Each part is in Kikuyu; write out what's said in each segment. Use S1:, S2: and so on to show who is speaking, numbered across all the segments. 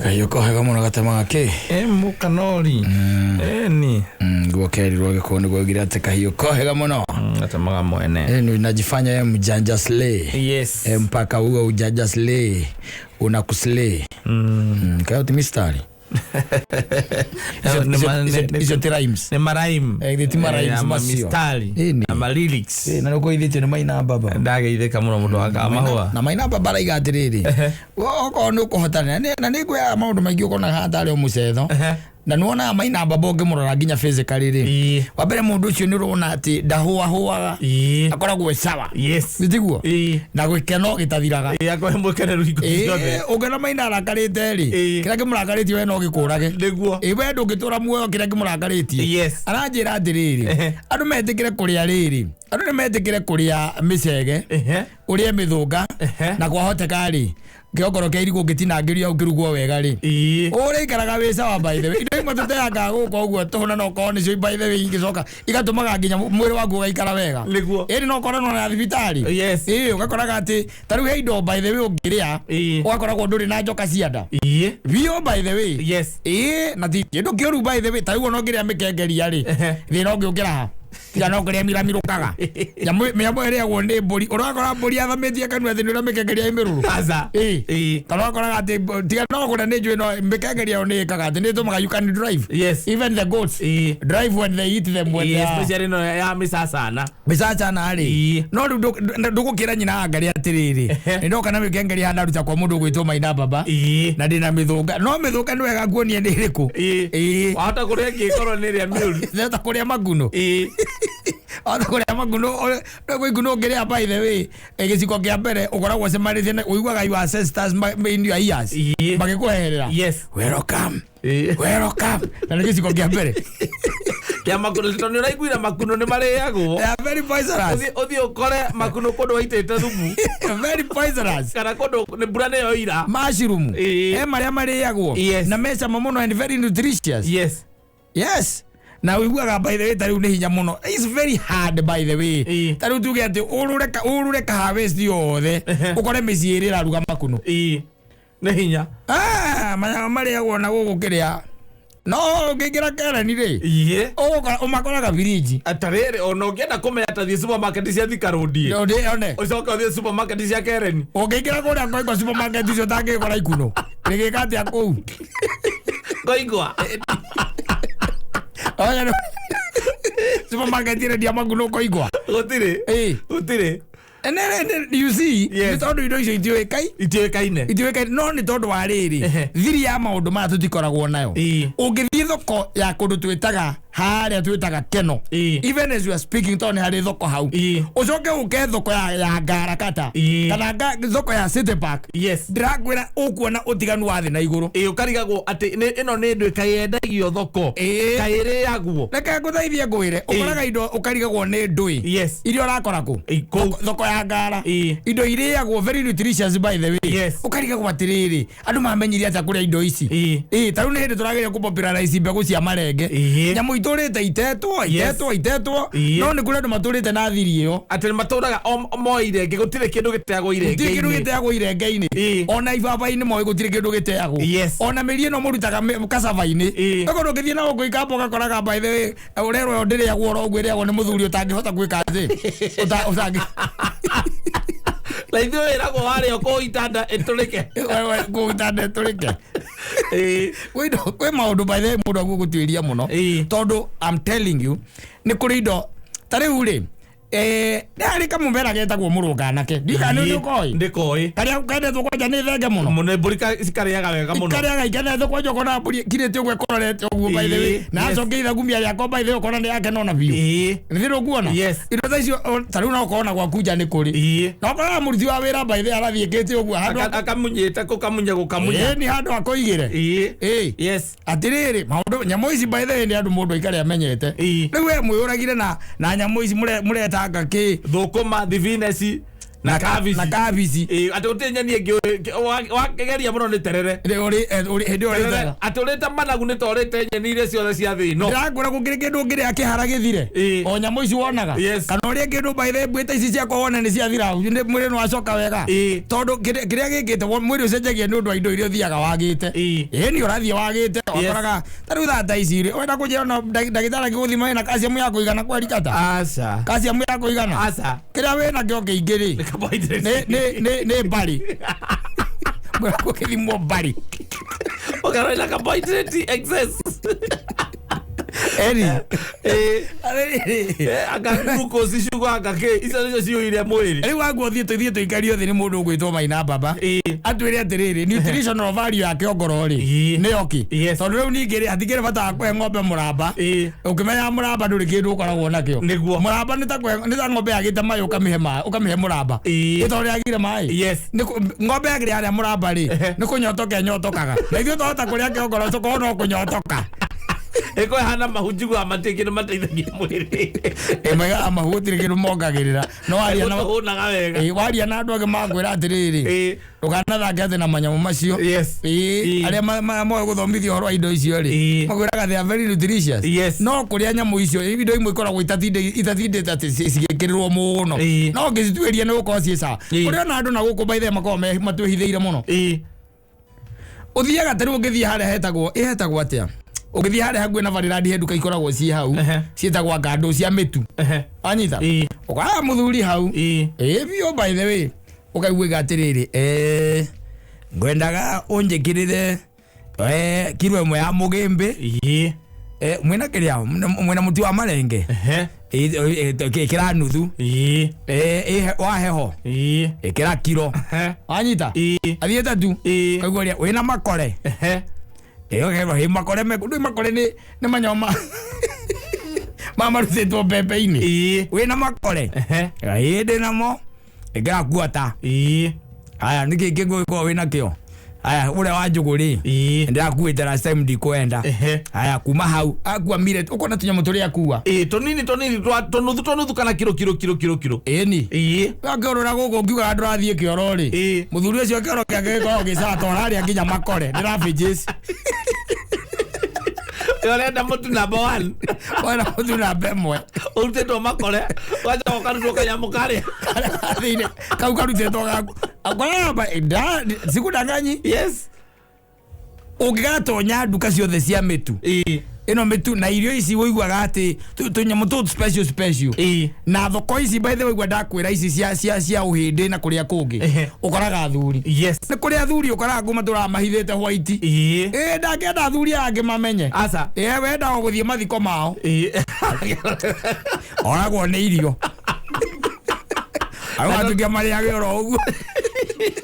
S1: Kahiũ kohega mũno gatemaga kĩ?
S2: Ĩ mũkanori. Ĩni.
S1: Guo kerirwo Gĩkũyũ nĩguo oigire atĩ kahiũ kohega mũno.
S2: Gatemaga mwene.
S1: Ĩni unajifanya ye mjanja slay.
S2: Yes.
S1: E, mpaka huo ujanja slay unakuslay. Kayo ti mistari. Icio ti rhymes.
S2: Nĩ maraimu.
S1: Eh, ti ma rhymes macio.
S2: Mistari.
S1: Ĩni.
S2: Na ma lyrics.
S1: Na nĩkũithĩtio nĩ Maina Baba.
S2: Ndageithĩka mũno mũndũ wa Kamahũa.
S1: Na Maina Baba araiga atĩrĩrĩ, okorwo nĩ ũkũhotana na nĩ ngwĩraga maũndũ maingĩ ũkonaga haha tarĩ o mũcetho. Na nĩwonaga Maina Baba ũngĩmũrora nginya physically rĩ, wa mbere mũndũ ũcio nĩ ũrona atĩ ndahũahũaga, akoragwo e sawa. Nĩ tiguo? Na gĩkeno gĩtathiraga.
S2: Ĩĩ, akorwo mũkeneru hingo ciothe.
S1: Ũngĩona Maina arakarĩte rĩ, kĩrĩa kĩmũrakarĩtie we no gĩkũrage.
S2: Nĩguo.
S1: Ĩĩ, we ndũngĩtũra muoyo kĩrĩa kĩmũrakarĩtie. Aranjĩra atĩrĩrĩ, andũ metĩkĩre kũrĩa rĩrĩ, andũ nĩ metĩkĩre kũrĩa mĩcege, ũrĩe mĩthũnga, na kwahoteka rĩ, kĩongoro kĩa irigũ ũngĩtinangĩrio hau kĩrugwo wega rĩ, ũrĩikaraga wĩ sawa. By the way, indo imwe tũteangaga gũkũ ũguo tũhũ na no korwo nĩcio by the way ingĩcoka igatũmaga nginya mwĩrĩ waku ũgaikara wega. Ĩni no korwo na thibitarĩ. Ĩĩ, ũgakoraga atĩ ta rĩu he indo by the way ũngĩrĩa, ũgakoragwo ndũrĩ na njoka cia nda biũ by the way. Ĩĩ, na ti kĩndũ kĩũru by the way. Ta rĩu ona ũngĩrĩa mĩkengeria rĩ, thĩna ũngĩũkĩra ha tiga no kũrĩa miramirũkaga nyamũ mĩamũ ĩrĩagwo nĩ mbũri, ũrakora mbũri yathamĩtie kanua atĩ nĩ ũrĩa mĩkengeria ĩ mĩrũrũ.
S2: Aca.
S1: Ĩĩ. Kana ũgakoraga atĩ tiga no kũrĩa nĩ njũĩ no mĩkengeria ĩyo nĩ ĩkaga atĩ nĩ ĩtũmaga you can drive. Even the goats drive when they eat them when they are
S2: Especially ĩno ya mĩcacana.
S1: Mĩcacana rĩ. No rĩu ndũgũkĩra nyina wa ngarĩ atĩrĩrĩ, nĩ ndoka na mĩkengeria hana ruta kwa mũndũ ũgwĩtwo Maina Baba, na ndĩna mĩthũnga, no mĩthũnga nĩ wega nguonie nĩ ĩrĩkũ. Ĩĩ.
S2: Wahota kũrĩa ĩngĩ ĩkorwo nĩ ĩrĩa mĩũru.
S1: Wahota kũrĩa maguno. Wahota kũrĩa maguno, kwĩ iguno ũngĩrĩa by the way, gĩciko kĩa mbere ũkoragwo ũcemanĩtie na ũiguaga your ancestors in your ears magĩkũherera. Welcome. Welcome. Na nĩ gĩciko kĩa mbere.
S2: Kĩa makuno, tondũ nĩ ũraiguire makuno nĩ marĩagwo.
S1: They are very poisonous.
S2: Ũthiĩ ũkore makuno kũndũ waitĩte thumu.
S1: Very poisonous.
S2: Kana kũndũ nĩ mbura nĩyo ira.
S1: Mushroom. He marĩa marĩagwo. Na me cama mũno and very nutritious. Yes. Na ũiguaga by the way ta rĩu nĩ hinya mũno. It's very hard by the way. Ta rĩu tuge atĩ ũrũre ka harvest yothe ũkore mĩciĩ ĩrĩ ĩraruga makuno.
S2: Nĩ hinya.
S1: Ah, manyama marĩagwo na gũkũ kĩrĩa. No ũngĩingĩra Kereni rĩ, ũgũkora ũmakoraga birinji.
S2: Atarĩrĩ ona ũngĩenda kũmenya ta thiĩ supermarket cia Thika Road ĩ.
S1: One.
S2: Ũcoke ũthiĩ supermarket cia Kereni.
S1: Ũngĩingĩra kũrĩa Ngoingwa supermarket icio ũtangĩkora ikuno. Rĩgĩka atĩa kũu?
S2: Ngoingwa.
S1: Oya supermarket ĩrendia makuno Ngoingwa.
S2: Gũtirĩ. Gũtirĩ.
S1: You see, nĩ tondũ indo icio itiũĩkaine.
S2: Itiũĩkaine.
S1: Itiũĩkaine, no nĩ tondũ wa rĩrĩ, thiri ya maũndũ maya tũtikoragwo nayo. Ũngĩthiĩ thoko ya kũndũ twĩtaga harĩa twĩtaga Keno, even as you are speaking, tondũ nĩ harĩ thoko hau, ũcoke ũke thoko ya Ngarakata kana thoko ya City Park, ndĩrakwĩra ũkuona ũtiganu wa thĩ na igũrũ.
S2: Ĩĩ, ũkarigagwo atĩ ĩno nĩ ndũ kaĩ yendagio thoko, kaĩ ĩrĩagwo.
S1: Reke ngũteithie ngwĩre, ũkoraga indo ũkarigagwo nĩ ndũĩ iria ũrakora kũ?
S2: Ĩ, kũu.
S1: Thoko ya Ngara. Indo irĩagwo very nutritious by the way. Ũkarigagwo atĩrĩrĩ, andũ mamenyire atĩa kũrĩa indo ici? Ĩĩ, ta rĩu nĩ hĩndĩ tũrageria kũ popularize mbegũ cia marenge. Nyamũ itũrĩte itetwo, itetwo, itetwo, no nĩ kũrĩ andũ matũrĩte na thiri ĩyo.
S2: Atĩ matũraga moe irenge, gũtirĩ kĩndũ gĩteagwo
S1: Gũtirĩ kĩndũ
S2: irenge-inĩ.
S1: Gĩteagwo irenge-inĩ. Ona ibaba-inĩ moĩ gũtirĩ kĩndũ gĩteagwo. Ona mĩri ĩno mũrutaga cassava-inĩ. Ũkorwo ũngĩthiĩ na gũkũ ikamba ũgakoraga by the way ũrerwo ĩyo ndĩrĩagwo oro ũguo, ĩrĩagwo nĩ mũthuri ũtangĩhota gwĩka atĩ ũtangĩ
S2: Na ithuĩ wĩragwo warĩa kũu itanda ĩtũrĩke.
S1: Kũu itanda ĩtũrĩke. Kwĩ maũndũ by the way mũndũ aguo gũtuĩria mũno, tondũ I'm telling you nĩ kũrĩ indo ta rĩu rĩ, nĩ harĩ kamũmera getagwo mũrũnganake, ndikana nĩ ũkoĩ.
S2: Ndĩkoĩ.
S1: Karĩa kendetwo kwanja nĩ thenge mũno.
S2: Mũno, mbũri cikarĩaga wega mũno.
S1: Ikarĩaga ikenete kwanja, ũkona mbũri ĩkirĩte ũguo ĩkororete ũguo by the way, na acoke ithagumia rĩakwa by the way ũkona nĩ yakena ona biũ. Nĩ thĩ ũkuona indo ta icio ta rĩu no ũkona gwaku nja nĩ kũrĩ na ũkoraga mũruti wa wĩra by the way arathiĩkĩte ũguo handũ
S2: Akamunyĩte kũkamunya gũkamunya.
S1: Ĩĩ, nĩ handũ akũigĩre. Ĩĩ. Atĩrĩrĩ, maũndũ nyamũ ici by the way nĩ andũ mũndũ aikare amenyete. Rĩu we mwĩũragire na nyamũ ici mũretanga kĩ?
S2: Thũkũma, thibineci. Na kabici.
S1: Na kabici.
S2: Ĩĩ, atĩ gũtirĩ nyeni ĩngĩ wageria mũno nĩ terere.
S1: Rĩ- ũrĩ- eh, ũrĩ- hĩndĩ ĩyo
S2: Terere,
S1: ũrĩtaga.
S2: atĩ ũrĩte managu nĩ ta ũrĩte nyeni iria ciothe cia thĩ ĩno.
S1: Ndĩrakwĩra gũkĩrĩ kĩndũ ũngĩrĩa kĩhara gĩthire.
S2: Ĩĩ.
S1: O nyamũ ici wonaga.
S2: Yes.
S1: Kana ũrĩe kĩndũ by the way mbwĩta ici ciakwa wone nĩ ciathira mwĩrĩ nĩ wacoka wega.
S2: Ĩĩ.
S1: Tondũ kĩrĩa gĩkĩte mwĩrĩ ũcenjagia nĩ ũndũ wa indo iria ũthiaga wagĩte.
S2: Ĩĩ.
S1: Ĩĩ nĩ ũrathiĩ wagĩte wakoraga ta rĩu thaa ta ici rĩ wenda kũnjĩra no ndagĩtarĩ agĩgũthima wĩna calcium ya kũigana kweri kata.
S2: Aca.
S1: Calcium ya kũigana.
S2: Aca.
S1: Kĩrĩa wĩna kĩo kĩingĩ rĩ
S2: Nĩ carbohydrates.
S1: nĩ mbarĩ. Mwĩrĩ gũkĩthimwo mbarĩ.
S2: Ũkerwo ĩna carbohydrate excess.
S1: Eri.
S2: Ĩĩ.
S1: Atĩrĩrĩ.
S2: Anga glucose sugar anga kĩ icio nĩcio ciyũire mwĩrĩ.
S1: Rĩu waguo thiĩ tũthiĩ tũikario thĩ nĩ mũndũ ũgwĩtwo Maina Baba.
S2: Ĩĩ.
S1: Atwĩre atĩrĩrĩ nutritional value ya kĩongoro rĩ
S2: Ĩĩ.
S1: nĩyo kĩ?
S2: Yes.
S1: Tondũ rĩu ningĩ rĩ hatikĩrĩ bata wa kũhe ng'ombe mũramba.
S2: Ĩĩ.
S1: Ũkĩmenya mũramba ndũrĩ kĩndũ ũkoragwo nakĩo.
S2: Nĩguo.
S1: Mũramba nĩ ta ng'ombe yagĩte maĩ ũkamĩhe maĩ ũkamĩhe mũramba.
S2: Ĩĩ.
S1: Ĩ tondũ yagire maĩ.
S2: Yes.
S1: Ng'ombe yagĩrĩ yarĩa mũramba rĩ nĩ kũnyotoka ĩnyotokaga. Na ithuĩ twahota kũrĩa kĩongoro tũkorwo no kũnyotoka.
S2: Ĩko ĩhana mahu njiguaga matirĩ kĩndũ mateithagia mwĩrĩ.
S1: Ĩ maigaga mahu gũtirĩ kĩndũ mongagĩrĩra. No waria na
S2: Gũtũhũnaga wega.
S1: Ĩ, waria na andũ angĩ makwĩra atĩrĩrĩ
S2: Ĩĩ.
S1: ndũkanathake atĩ na manyamũ macio.
S2: Yes.
S1: Ĩĩ,
S2: Ĩĩ.
S1: arĩa moĩ gũthomithia ũhoro wa indo icio rĩ
S2: Ĩĩ.
S1: makwĩraga they are very nutritious.
S2: Yes.
S1: No kũrĩa nyamũ icio indo imwe ikoragwo itatindĩte atĩ cigĩkĩrĩrwo mũno.
S2: Ĩĩ.
S1: No ũngĩcituĩria nĩ gũkorwo ciĩ sawa.
S2: Ĩĩ.
S1: Kũrĩ ona andũ na gũkũ by the way makoragwo matwĩhithĩire mũno.
S2: Ĩĩ.
S1: Ũthiaga ta rĩu ũngĩthiĩ harĩa hetagwo ĩhetagwo atĩa? Ũngĩthiĩ harĩa hakuhĩ na Barĩrandi he nduka ikoragwo ciĩ hau ciĩtagwo ngandũ cia mĩtu. Wanyita?
S2: Ĩĩ.
S1: Ũkoraga mũthuri hau.
S2: Ĩĩ.
S1: Ĩĩ biũ by the way ũkaiguĩka atĩrĩrĩ ngwendaga ũnjĩkĩrĩre kiro ĩmwe ya mũgĩmbĩ.
S2: Ĩĩ.
S1: Mwĩna kĩrĩa mwĩna mũtu wa marenge. Ĩkĩra nuthu.
S2: Ĩĩ.
S1: Wa heho.
S2: Ĩĩ.
S1: Ĩkĩra kiro. Wanyita?
S2: Ĩĩ.
S1: Athiĩte tu.
S2: Ĩĩ.
S1: Ũkaigua ũrĩa wĩna makore. Ĩyo kerwo hĩ makore me ndũĩ makore nĩ manyama ma marutĩtwo mbembe-inĩ.
S2: Ĩĩ.
S1: Wĩna makore. Ĩĩ ndĩ namo. Ĩkĩra kuota.
S2: Ĩĩ.
S1: Aya nĩkĩ kĩngĩ ũgĩkorwo wĩna kĩo? Aya ũrĩa wa njũgũ rĩ
S2: Ĩĩ.
S1: ndĩrakuĩte last time ndikwenda. Aya kuma hau akua millet ũkona tũnyamũ tũrĩa akua.
S2: Ĩĩ tũnini tũnini twa tũnuthu tũnuthu kana kiro kiro kiro kiro kiro.
S1: Ĩni.
S2: Ĩĩ.
S1: Wakĩorũra gũkũ ũngiugaga ndũrathiĩ kĩoro rĩ.
S2: Ĩĩ.
S1: Mũthuri ũcio kĩoro kĩake gĩkoragwo gĩcaga ta ũrarĩa nginya makore nĩ ravages.
S2: Ũrenda mũtu number 1.
S1: Wena mũtu namba ĩmwe.
S2: Ũrutĩtwo makore ũgacoka ũkarutwo kanyamũ karĩa.
S1: Thĩinĩ kau karutĩtwo gaku. Akoraga sikudanganyi.
S2: Yes.
S1: Ũngĩgatonya nduka ciothe cia mĩtu.
S2: Ĩĩ.
S1: Ĩno mĩtu na irio ici ũiguaga atĩ tũnyamũ tũtũ special special.
S2: Ĩĩ.
S1: Na thoko ici by the way ũigua ndakwĩra ici cia ũhĩndĩ na kũrĩa kũngĩ. Ũkoraga athuri.
S2: Yes.
S1: Nĩ kũrĩ athuri ũkoraga kuma tũraga mahithĩte white.
S2: Ĩĩ.
S1: Ĩĩ ndangĩenda athuri aya angĩ mamenye.
S2: Aca.
S1: Ĩĩ wendaga gũthiĩ mathiko mao.
S2: Ĩĩ.
S1: Oragwo nĩ irio. Arĩa matuĩke marĩage oro ũguo.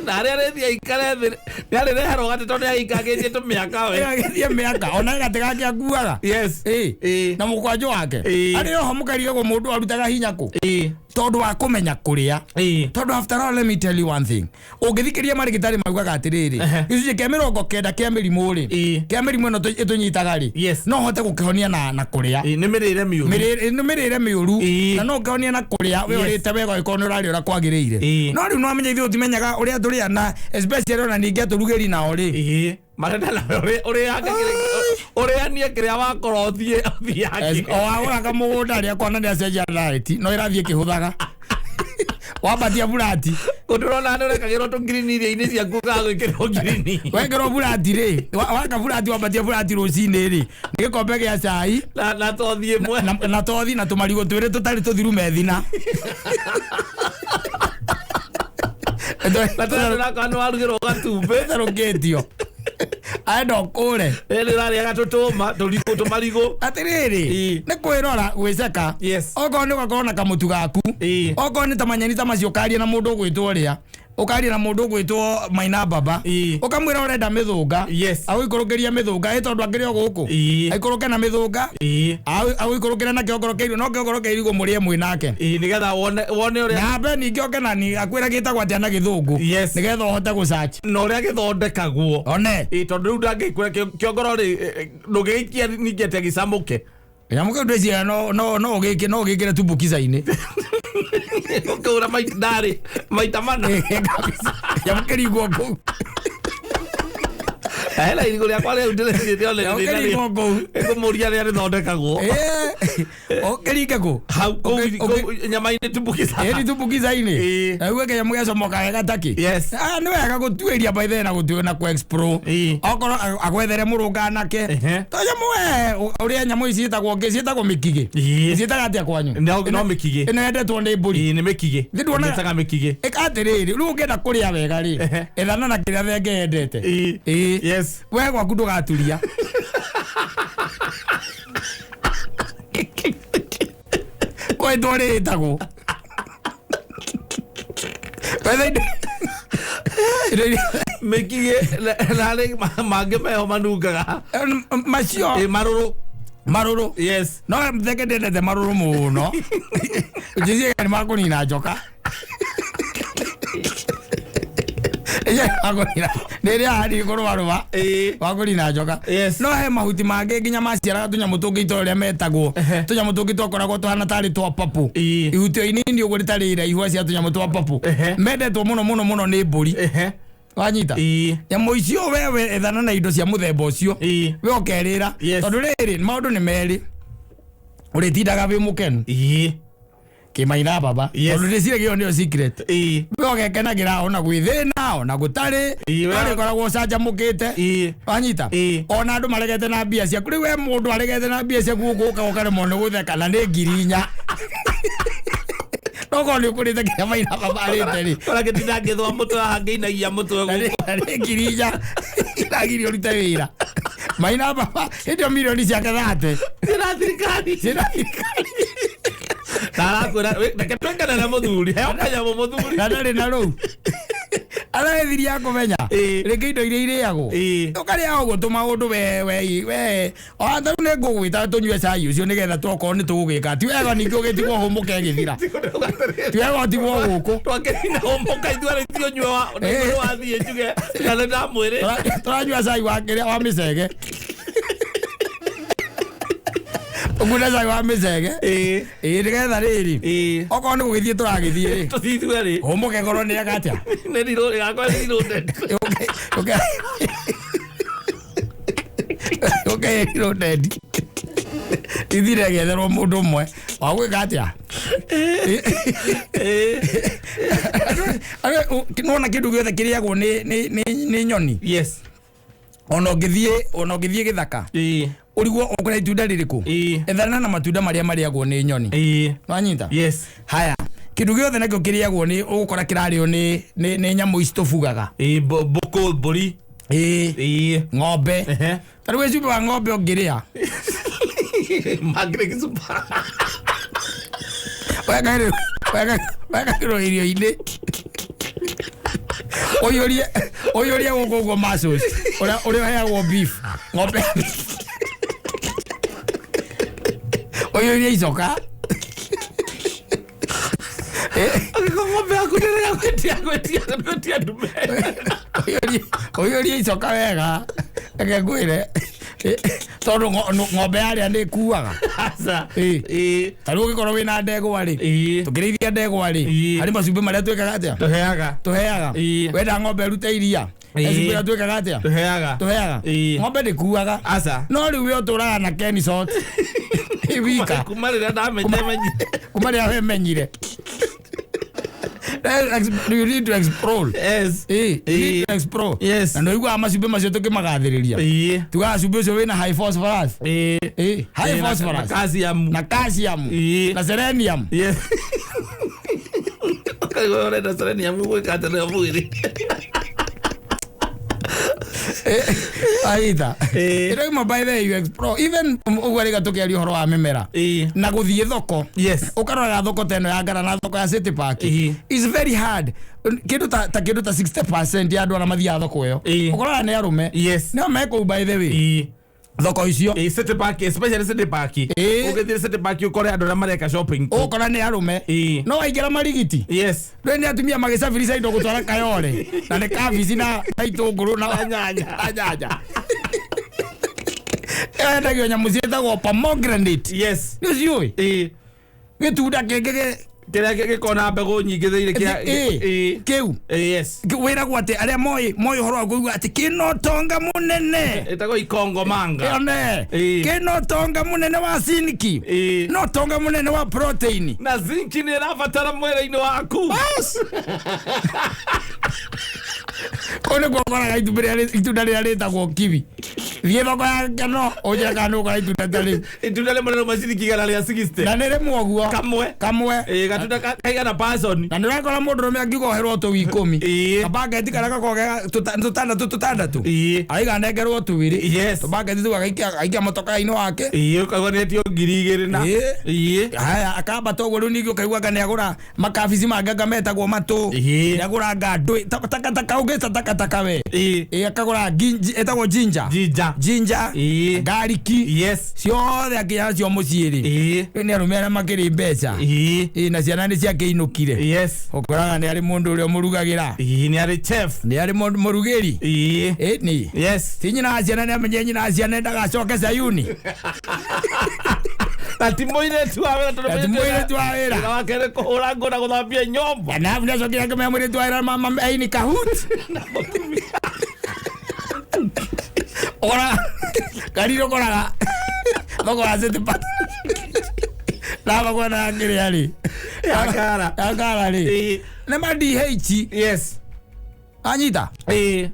S2: Na arĩa arĩthiĩ aikare thĩ nĩ arĩreherwo gatĩ tondũ nĩ aikangĩtie tũmĩaka we.
S1: Agĩthiĩ mĩaka ona gatĩ gake akuaga.
S2: Yes.
S1: Ĩĩ.
S2: Ĩĩ.
S1: Na mũkwanjũ wake.
S2: Ĩĩ.
S1: Arĩ oho mũkarigagwo mũndũ arutaga hinya kũ?
S2: Ĩĩ.
S1: Tondũ wa kũmenya kũrĩa.
S2: Ĩĩ.
S1: Tondũ after all let me tell you one thing. Ũngĩthikĩrĩria marĩgĩtarĩ maugaga atĩrĩrĩ gĩcunjĩ kĩa 90 kĩa mĩrimũ rĩ
S2: Ĩĩ.
S1: kĩa mĩrimũ ĩno ĩtũnyitaga rĩ
S2: Yes.
S1: no ũhote gũkĩhonia na kũrĩa.
S2: Ĩĩ, nĩ mĩrĩre mĩũru.
S1: Nĩ mĩrĩre mĩũru
S2: Ĩĩ.
S1: na no ũkĩhonia na kũrĩa we
S2: Yes.
S1: ũrĩte wega ũgĩkorwo nĩ ũrarĩa ũrĩa kwagĩrĩire.
S2: Ĩĩ.
S1: No rĩu no wamenye ithuĩ tũtimenyaga ũrĩa tũrĩa na especially ona ningĩ atũrugĩri nao rĩ.
S2: Ĩĩ. Marenda nawe ũrĩanie kĩrĩa wakorwo ũthiĩ ũthiange.
S1: O agũraga mũgũnda rĩa kona nĩ acenjia diet no ĩrathiĩ ĩkĩhũthaga. Wambatia burati.
S2: Kũndũrona nĩ ũrekagĩrwo tũngirini irio-inĩ ciaku ũkaga gwĩkĩrwo ngirini.
S1: Wekĩrwo burati rĩ waka burati wambatia burati rũcinĩ rĩ nĩ gĩkombe gĩa cai
S2: na tothi ĩmwe.
S1: Na tothi na tũmarigũ twĩrĩ tũtarĩ tũthiru methina.
S2: Na tũrĩa tũrakorwo nĩ warugĩrwo gatumbĩ.
S1: Tũtherũkĩtio. Aenda ũkũre.
S2: Rĩrĩ ũrarĩaga tũtũma tũrigũ tũmarigũ.
S1: Atĩrĩrĩ
S2: Ĩĩ.
S1: nĩ kwĩrora gwĩceka.
S2: Yes.
S1: Okorwo nĩ ũgakorwo na kamũtu gaku.
S2: Ĩĩ.
S1: Okorwo nĩ ta manyeni ta macio ũkaria na mũndũ ũgwĩtwo ũrĩa. Ũkaria na mũndũ ũgwĩtwo Maina Baba.
S2: Ĩĩ.
S1: Ũkamwĩra ũrenda mĩthũnga.
S2: Yes.
S1: Agũikũrũkĩria mĩthũnga ĩ tondũ akĩrĩ o gũkũ.
S2: Ĩĩ.
S1: Aikũrũke na mĩthũnga.
S2: Ĩĩ.
S1: Agũikũrũkĩre na kĩongoro kĩa irio no kĩongoro kĩa irigũ mũrĩe mwĩ nake.
S2: Ĩĩ, nĩgetha wone ũrĩa
S1: Na ambe ningĩ oke na akwĩra gĩtagwo atĩa na gĩthũngũ.
S2: Yes.
S1: Nĩgetha ũhote gũsearch.
S2: Na ũrĩa gĩthondekagwo.
S1: One.
S2: Ĩĩ, tondũ rĩu ndangĩkwĩra kĩongoro rĩ ndũngĩgĩikia ningĩ atĩ gĩcamũke.
S1: Kanyamũ kau ndwĩciria no no no ũgĩke no ũgĩkĩre tumbukiza-inĩ.
S2: Ũkĩũra maita ndarĩ maita mana.
S1: Kabisa. Kanyamũ kĩringwo kũu.
S2: Hena irigũ rĩakwa rĩu ndĩreciria
S1: Kanyamũ kĩringwo kũu.
S2: Ngũmũria rĩrĩa rĩthondekagwo.
S1: Ũkĩringe kũ?
S2: Hau kũu nyama-inĩ tumbukiza.
S1: Ĩni tumbukiza-inĩ.
S2: Ĩĩ.
S1: Na uge kanyamũ gacomoka wega takĩ.
S2: Yes.
S1: Ah, nĩ wega gũtuĩria by the na gũtuĩria na kũ-explore.
S2: Ĩĩ.
S1: Okorwo agwethere mũrũnga nake.
S2: Ehe.
S1: To nyamũ we ũrĩa nyamũ ici ciĩtagwo ngĩ ciĩtagwo mĩkigĩ.
S2: Ĩĩ.
S1: Ciĩtaga atĩa kwanyu?
S2: No mĩkigĩ.
S1: Ĩno yendetwo nĩ mbũri.
S2: Ĩĩ nĩ mĩkigĩ.
S1: Nĩ nduona-
S2: Mĩtaga mĩkigĩ.
S1: Ĩka atĩrĩrĩ, rĩu ũngĩenda kũrĩa wega rĩ,
S2: Ehe.
S1: ethana na kĩrĩa thenge yendete.
S2: Ĩĩ.
S1: Ĩĩ.
S2: Yes.
S1: We gwaku ndũgaturia. Kwetwo rĩtagwo. Wetha indo indo iria-
S2: Mĩkigĩ na harĩ mangĩ meho manungaga.
S1: Macio
S2: Ĩĩ marũrũ.
S1: marũrũ.
S2: Yes.
S1: No thenge ndendete marũrũ mũno. Njĩciria nĩ makũnina njoka. Ĩciria makũnina nĩ ĩrĩa hani kũrũarũa.
S2: Ĩĩ.
S1: Wakũnina njoka.
S2: Yes.
S1: No he mahuti mangĩ nginya maciaraga tũnyamũ tũngĩ itũra ũrĩa metagwo.
S2: Ehe.
S1: Tũnyamũ tũngĩ twakoragwo tũhana tarĩ twa papu.
S2: Ĩĩ.
S1: Ihuti o inini ũguo rĩtarĩ iraihu cia tũnyamũ twa papu.
S2: Ehe.
S1: Mendetwo mũno mũno mũno nĩ mbũri.
S2: Ehe.
S1: Wanyita?
S2: Ĩĩ.
S1: Nyamũ icio wewe ethana na indo cia mũthemba ũcio.
S2: Ĩĩ.
S1: We ũkerĩra.
S2: Yes.
S1: Tondũ rĩrĩ maũndũ nĩ merĩ. Ũrĩtindaga wĩ mũkenu.
S2: Ĩĩ.
S1: Kĩmaina baba.
S2: Yes.
S1: Tondũ ndĩciragia ĩyo nĩyo secret.
S2: Ĩĩ.
S1: We ũgekenagĩra ona gwĩ thĩna ona gũtarĩ.
S2: Ĩĩ, we-
S1: Ũrĩkoragwo ũcanjamũkĩte.
S2: Ĩĩ.
S1: Wanyita?
S2: Ĩĩ.
S1: Ona andũ maregete na mbia ciaku. Rĩu we mũndũ aregete na mbia ciaku gũkũ ũkaremwo nĩ gũtheka na nĩ 4,000. Nokorwo nĩ ũkũrĩte kĩrĩa maina baba arĩte rĩ.
S2: Ora gĩtinda ngĩthũa mũtwe haha ngĩinagia mũtwe
S1: Na
S2: gũkũ.
S1: nĩ 4,000 iragirio ũrute wĩra. Maina baba hĩndĩ ĩyo mirioni ciake thate.
S2: Ciĩna thirikari.
S1: Ciĩna thirikari.
S2: Na arakwĩra reke twengenere mũthuri. Heo kanyamũ mũthuri.
S1: Na ndarĩ na rũu. Arethiria kũmenya.
S2: Ĩĩ.
S1: Rĩngĩ indo iria irĩagwo.
S2: Ĩĩ.
S1: Ũkarĩa ũguo tũmaũndũ we we we. Ona ta rĩu nĩ ngũgwĩta tũnyue cai ũcio nĩgetha tokorwo nĩ tũgũgĩka. Ti wega ningĩ ũgĩtigwo hũmũke ĩgĩthira. Ti wega ũtigwo gũkũ.
S2: Twakĩrina ũmũka ithuerĩ ithuĩ ũnyue wa
S1: Ĩĩ.
S2: nĩ wathiĩ njuge na nĩ ndamwĩrĩte.
S1: Tũranyua cai wa kĩrĩa wa mĩcege. Ũkune cai wa mĩcege.
S2: Ĩĩ.
S1: Ĩĩ nĩgetha rĩrĩ.
S2: Ĩĩ.
S1: Okorwo nĩ gũgĩthiĩ tũragĩthiĩ rĩ.
S2: Tũthiĩ ithuerĩ.
S1: Hũmũke korwo nĩ eka atĩa.
S2: Nĩ rirũ ĩgakorwo nĩ rirũnde.
S1: Ũkerirwo ndendi. Ithire ĩgetherwo mũndũ ũmwe wa gwĩka atĩa.
S2: Ĩĩ.
S1: Nĩwona kĩndũ gĩothe kĩrĩagwo nĩ nyoni.
S2: Yes.
S1: Ona ũngĩthiĩ gĩthaka.
S2: Ĩĩ.
S1: Ũrigwo ũkũrĩa itunda rĩrĩkũ.
S2: Ĩĩ.
S1: Ethana na matunda marĩa marĩagwo nĩ nyoni.
S2: Ĩĩ.
S1: Wanyita?
S2: Yes.
S1: Haya. Kĩndũ gĩothe nakĩo kĩrĩagwo nĩ ũgũkora kĩrarĩo nĩ nyamũ ici tũbugaga.
S2: Ĩĩ mbũkũ mbũri.
S1: Ĩĩ.
S2: Ĩĩ.
S1: Ng'ombe.
S2: Ehe.
S1: Ta rĩu cumbĩ wa ng'ombe ũngĩrĩa.
S2: Mangĩrĩ gĩcuba.
S1: Wekagĩrwo irio-inĩ. Ũiyũrie gũkũ ũguo muscles. Ũrĩa ũheagwo beef. Ng'ombe. Ũiyũrie icoka.
S2: Angĩkorwo ng'ombe yaku ndĩrĩa gwĩtia ndume.
S1: Ũiyũrie icoka wega. Reke ngwĩre. Tondũ ng'ombe yarĩa nĩ ĩkuaga.
S2: Aca.
S1: Ĩĩ.
S2: Ĩĩ.
S1: Ta rĩu ũngĩkorwo wĩna ndegwa rĩ.
S2: Ĩĩ.
S1: Tũkĩrĩithia ndegwa rĩ.
S2: Ĩĩ.
S1: Harĩ macumbĩ marĩa twĩkaga atĩa?
S2: Tũheaga.
S1: Tũheaga.
S2: Ĩĩ.
S1: Wenda ng'ombe ĩrute iria.
S2: Ĩĩ.
S1: Cumbĩ ũrĩa twĩkaga atĩa?
S2: Tũheaga.
S1: Tũheaga.
S2: Ĩĩ.
S1: Ng'ombe ndĩkuaga.
S2: Aca.
S1: No rĩu we ũtũraga na Kenisot. Wika.
S2: Kuma rĩrĩa ndamenyire.
S1: Kuma rĩrĩa wemenyire. You need to explore.
S2: Yes.
S1: Ĩĩ, you need to explore.
S2: Yes.
S1: Na nĩũiguaga macumbĩ macio tũkĩmagathĩrĩria.
S2: Ĩĩ.
S1: Tugaga cumbĩ ũcio wĩna high phosphorus.
S2: Ĩĩ.
S1: Ĩĩ, high
S2: Ĩĩ, na
S1: phosphorus.
S2: calcium.
S1: Na calcium.
S2: Ĩĩ.
S1: Na selenium.
S2: Yes. Ũkaigua ũrenda selenium gwĩka atĩa nayo mwĩrĩ.
S1: Aitha.
S2: Ĩĩ.
S1: Ĩno imwe by the way you explore. Even ũguo rĩga tũkĩaria ũhoro wa mĩmera.
S2: Ĩĩ.
S1: Na gũthiĩ thoko.
S2: Yes.
S1: Ũkarora thoko ta ĩno ya Ngara na thoko ya City Park.
S2: Ĩĩ.
S1: It's very hard. Kĩndũ ta kĩndũ ta 60% ya andũ arĩa mathiaga thoko ĩyo.
S2: Ĩĩ.
S1: Ũkoraga nĩ arũme.
S2: Yes.
S1: Nĩo me kũu by the way.
S2: Ĩĩ.
S1: Thoko icio.
S2: Ĩĩ, City Park, especially City Park.
S1: Ĩĩ.
S2: Ũngĩthiĩ City Park ũkore andũ arĩa mareka shopping kũu.
S1: Ũgũkora nĩ arũme.
S2: Ĩĩ.
S1: No waingĩra marigiti.
S2: Yes.
S1: Rĩu nĩ atumia magĩcabirisha indo gũtwara Kayole. Na nĩ kabici na itũngũrũ na
S2: Na nyanya.
S1: Na nyanya. Ĩyo yendagio nyamũ ciĩtagwo pomegranate.
S2: Yes.
S1: Nĩ ũciũĩ?
S2: Ĩĩ.
S1: Gĩtunda kĩngĩ gĩ
S2: Kĩrĩa gĩkoragwo na mbegũ nyingĩ thĩinĩ kĩa
S1: Ĩĩ.
S2: ĩĩ.
S1: Kĩu.
S2: Ĩĩ, yes.
S1: Wĩragwo atĩ arĩa moĩ moĩ ũhoro wa kũigua atĩ kĩna ũtonga mũnene.
S2: Ĩtagwo ikongomanga.
S1: Ĩone.
S2: Ĩĩ.
S1: Kĩna ũtonga mũnene wa zinki.
S2: Ĩĩ.
S1: Na ũtonga mũnene wa protein.
S2: Na zinki nĩ ĩrabatara mwĩrĩ-inĩ waku.
S1: Bas. Kũu nĩkuo ũkoraga itumbĩ rĩrĩa itunda rĩrĩa rĩtagwo kiwi. Thiĩ thoko ya Keno ũnjĩre kana nĩ ũkora itunda ta rĩu.
S2: Itunda rĩmwe rĩrauma ciringi 160.
S1: Na nĩ rĩmwe ũguo.
S2: Kamwe.
S1: Kamwe.
S2: Ĩĩ, gatunda kaigana person.
S1: Na nĩ ũrakora mũndũrũme angiuga oherwo tũu 10.
S2: Ĩĩ.
S1: Kabangeti karĩa gakoragwo ge tũtandatũ tũtandatũ.
S2: Ĩĩ.
S1: Araiga anengerwo twĩrĩ.
S2: Yes.
S1: Tũbangeti tũu agaikia mũtoka-inĩ wake.
S2: Ĩĩ, ũkaigua nĩetio 2000 na.
S1: Ĩĩ.
S2: Ĩĩ.
S1: Haya akambata ũguo rĩu ningĩ ũkaigua anga nĩagũra makabici mangĩ anga metagwo matũ.
S2: Ĩĩ.
S1: Nĩagũra anga ndũĩ takataka ũngĩta takataka we.
S2: Ĩĩ.
S1: Ĩĩ akagũra ginji ĩtagwo ginger.
S2: Ginger.
S1: Ginger.
S2: Ĩĩ.
S1: Garlic.
S2: Yes.
S1: Ciothe akinya nacio mũciĩ rĩ.
S2: Ĩĩ.
S1: Rĩu nĩ arũme arĩa makĩrĩ mbeca.
S2: Ĩĩ.
S1: Ĩĩ na ciana nĩ ciakĩinũkire.
S2: Yes.
S1: Ũkoraga nĩ arĩ mũndũ ũrĩa ũmũrugagĩra.
S2: Ĩĩ, nĩ arĩ chef.
S1: Nĩ arĩ mũrugĩri.
S2: Ĩĩ.
S1: Ĩĩ nĩ.
S2: Yes.
S1: Ti nyina wa ciana nĩ amenye nyina wa ciana ndagacoke Sayuni.
S2: Na ti mũirĩtu wa wĩra tondũ
S1: Na ti mũirĩtu wa wĩra.
S2: Wĩra wake nĩ kũhũra nguo na gũthambia nyũmba.
S1: Na arabu nĩacokire akĩmenya mũirĩtu wa wĩra mama aini kahut. Ũkoraga kariri ũkoraga thoko ya City Park. Na thoko ĩno ya kĩrĩa rĩ.
S2: Ya Ngara.
S1: Ya Ngara rĩ.
S2: Ĩĩ.
S1: Nĩ ma DH.
S2: Yes.
S1: Anyita.
S2: Ĩĩ.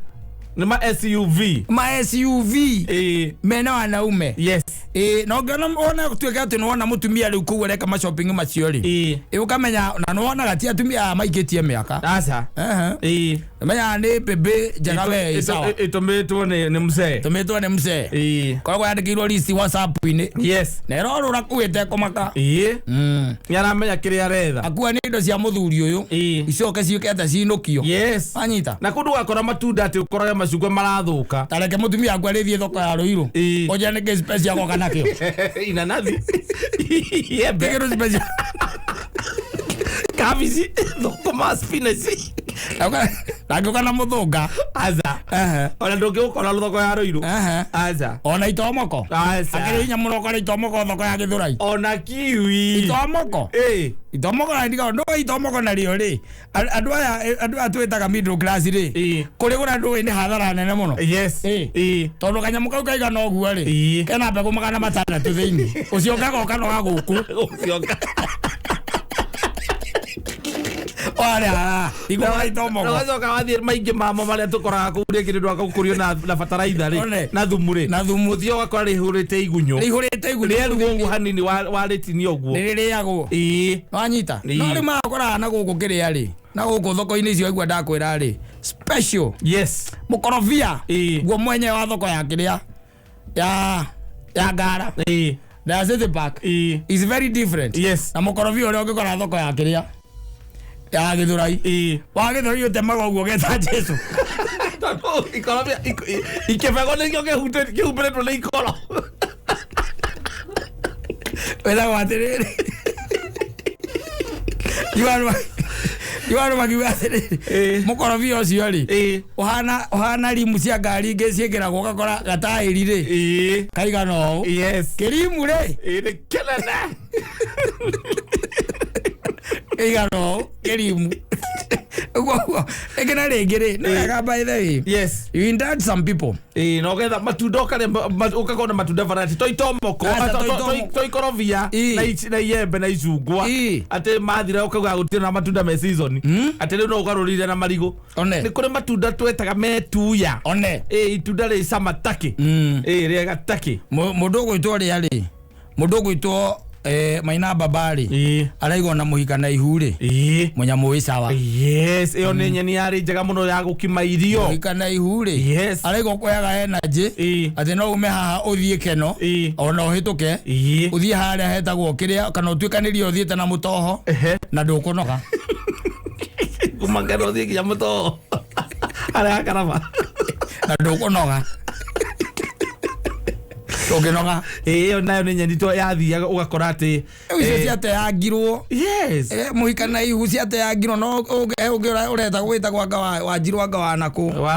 S2: Nĩ ma SUV.
S1: Ma SUV.
S2: Ĩĩ.
S1: Mena wanaume.
S2: Yes.
S1: Ĩĩ na ũngĩona wona tuĩke atĩ nĩwona mũtumia rĩu kũu areka ma shopping macio rĩ.
S2: Ĩĩ.
S1: Ĩĩ ũkamenya na nĩwonaga ti atumia aya maikĩtie mĩaka.
S2: Aca.
S1: Ehe.
S2: Ĩĩ.
S1: Menyaga nĩ mbĩmbĩ njega we ĩ sawa.
S2: Ĩtũmĩtwo nĩ mzee.
S1: Tũmĩtwo nĩ mzee.
S2: Ĩĩ.
S1: Koragwo yandĩkĩirwo list WhatsApp-inĩ.
S2: Yes.
S1: Na ĩrorũra kuĩte kũmaka.
S2: Ĩĩ. Nĩ aramenya kĩrĩa aretha.
S1: Akua nĩ indo cia mũthuri ũyũ.
S2: Ĩĩ.
S1: Icoke ciũke atĩa cinũkio.
S2: Yes.
S1: Wanyita.
S2: Na kũndũ ũgakora matunda atĩ ũkorage macungwa marathũka.
S1: Ta reke mũtumia waku arĩthiĩ thoko ya Ruiru.
S2: Ĩĩ.
S1: Ũnjĩre nĩkĩ special agoka nakĩo.
S2: Inanathi. Iembe.
S1: Nĩ kĩndũ special.
S2: Kabici. Thũkũma spinach.
S1: Na ngĩũka na mũthũnga.
S2: Aca.
S1: Ehe.
S2: Ona ndũngĩũkora thoko ya Ruiru.
S1: Ehe.
S2: Aca.
S1: Ona itomoko.
S2: Aca.
S1: Akĩrĩ hinya mũno ũkore itomoko thoko ya Gĩthũrai.
S2: Ona kiwi.
S1: Itomoko.
S2: Ĩĩ.
S1: Itomoko na ndiga ndũĩ itomoko narĩo rĩ. Andũ aya andũ aya twĩtaga middle class rĩ.
S2: Ĩĩ.
S1: Kũrĩgũra ndũĩ nĩ hathara nene mũno.
S2: Yes.
S1: Ĩĩ.
S2: Ĩĩ.
S1: Tondũ kanyamũ kau kaigana ũguo rĩ.
S2: Ĩĩ.
S1: Kena mbegũ 600 thĩinĩ. Ũcio ũkagoka no gagũkũ.
S2: Ũcio
S1: Warĩa. Igũra itomoko.
S2: Ũgacoka wathiĩ maingĩ mamo marĩa tũkoraga kũu rĩngĩ nĩ ũndũ wa gũkũrio na bataraitha rĩ
S1: One.
S2: na thumu rĩ
S1: Na thumu.
S2: ũthiĩ ũgakora rĩihũrĩte igunyũ
S1: Rĩihũrĩte igunyũ.
S2: rĩerugwo ũguo hanini warĩtinia ũguo.
S1: Nĩ rĩrĩagwo.
S2: Ĩĩ.
S1: Wanyita.
S2: Ĩĩ.
S1: No rĩu magakoraga na gũkũ kĩrĩa rĩ. Na gũkũ thoko-inĩ icio waigua ndakwĩra rĩ. Special.
S2: Yes.
S1: Mũkorobia.
S2: Ĩĩ.
S1: Guo mwenyewe wa thoko ya kĩrĩa. Ya Ngara.
S2: Ĩĩ.
S1: Na City Park.
S2: Ĩĩ.
S1: Is very different.
S2: Yes.
S1: Na mũkorobia ũrĩa ũngĩkora thoko ya kĩrĩa. Ya Gĩthũrai.
S2: Ĩĩ.
S1: Wa Gĩthũrai ũtemaga ũguo ũgeta Jesu.
S2: Tondũ ikorobia ikĩbego nĩkĩo kĩhumbĩrĩtwo nĩ ikoro.
S1: Wĩtagwo atĩrĩrĩ. Iwarũ makiuga atĩrĩrĩ.
S2: Ĩĩ.
S1: Mũkorobia ũcio rĩ.
S2: Ĩĩ.
S1: Ũhana rimu cia ngari ingĩ ciĩkĩragwo ũgakora gataĩri rĩ.
S2: Ĩĩ.
S1: Kaigana ũũ.
S2: Yes.
S1: Kĩrimu rĩ.
S2: Ĩĩ nĩ kĩnene.
S1: Kaigana ũũ kĩrimu. Ũguo rĩngĩ na rĩngĩ rĩ. Nĩ wega by the way.
S2: Yes.
S1: You indulge some people.
S2: Ĩĩ na ũgetha matunda ũkarĩa ũgakorwo na matunda variety to itomoko
S1: Aca, to itomoko.
S2: to ikorobia
S1: Ĩĩ.
S2: na iembe na icungwa
S1: Ĩĩ.
S2: atĩ mathira ũkauga gũtirĩ na matunda me season atĩ rĩu no ũgarũrire na marigũ.
S1: One.
S2: Nĩ kũrĩ matunda twetaga metuya.
S1: One.
S2: Ĩĩ itunda rĩ cama takĩ. Ĩĩ rĩega takĩ.
S1: Mũndũ ũgwĩtwo rĩa rĩ. Mũndũ ũgwĩtwo Maina Baba rĩ.
S2: Ĩĩ.
S1: Araigwo na mũhika na ihu rĩ.
S2: Ĩĩ.
S1: Mũnyamũ wĩ sawa.
S2: Yes, ĩyo nĩ nyeni yarĩ njega mũno ya gũkima irio.
S1: Mũhika na ihu rĩ.
S2: Yes.
S1: Araigwo kũheaga energy.
S2: Ĩĩ.
S1: Atĩ no ume haha ũthiĩ Keno.
S2: Ĩĩ.
S1: Ona ũhĩtũke.
S2: Ĩĩ.
S1: Ũthiĩ harĩa hetagwo kĩrĩa kana ũtuĩkanĩrie ũthiĩte na mũtoho.
S2: Ehe.
S1: Na ndũkũnoga.
S2: Kuma Keno ũthiĩ nginya mũtoho. Harĩa Karaba.
S1: Na ndũkũnoga. Ũngĩnoga.
S2: Ĩyo nayo nĩ nyeni to yathiaga ũgakora atĩ
S1: Rĩu icio ciateangirwo.
S2: Yes.
S1: Mũhika na ihu ciateangirwo, no ũngĩ ũreta wĩtagwo anga wanjirũ, anga wa nakũ.
S2: Wa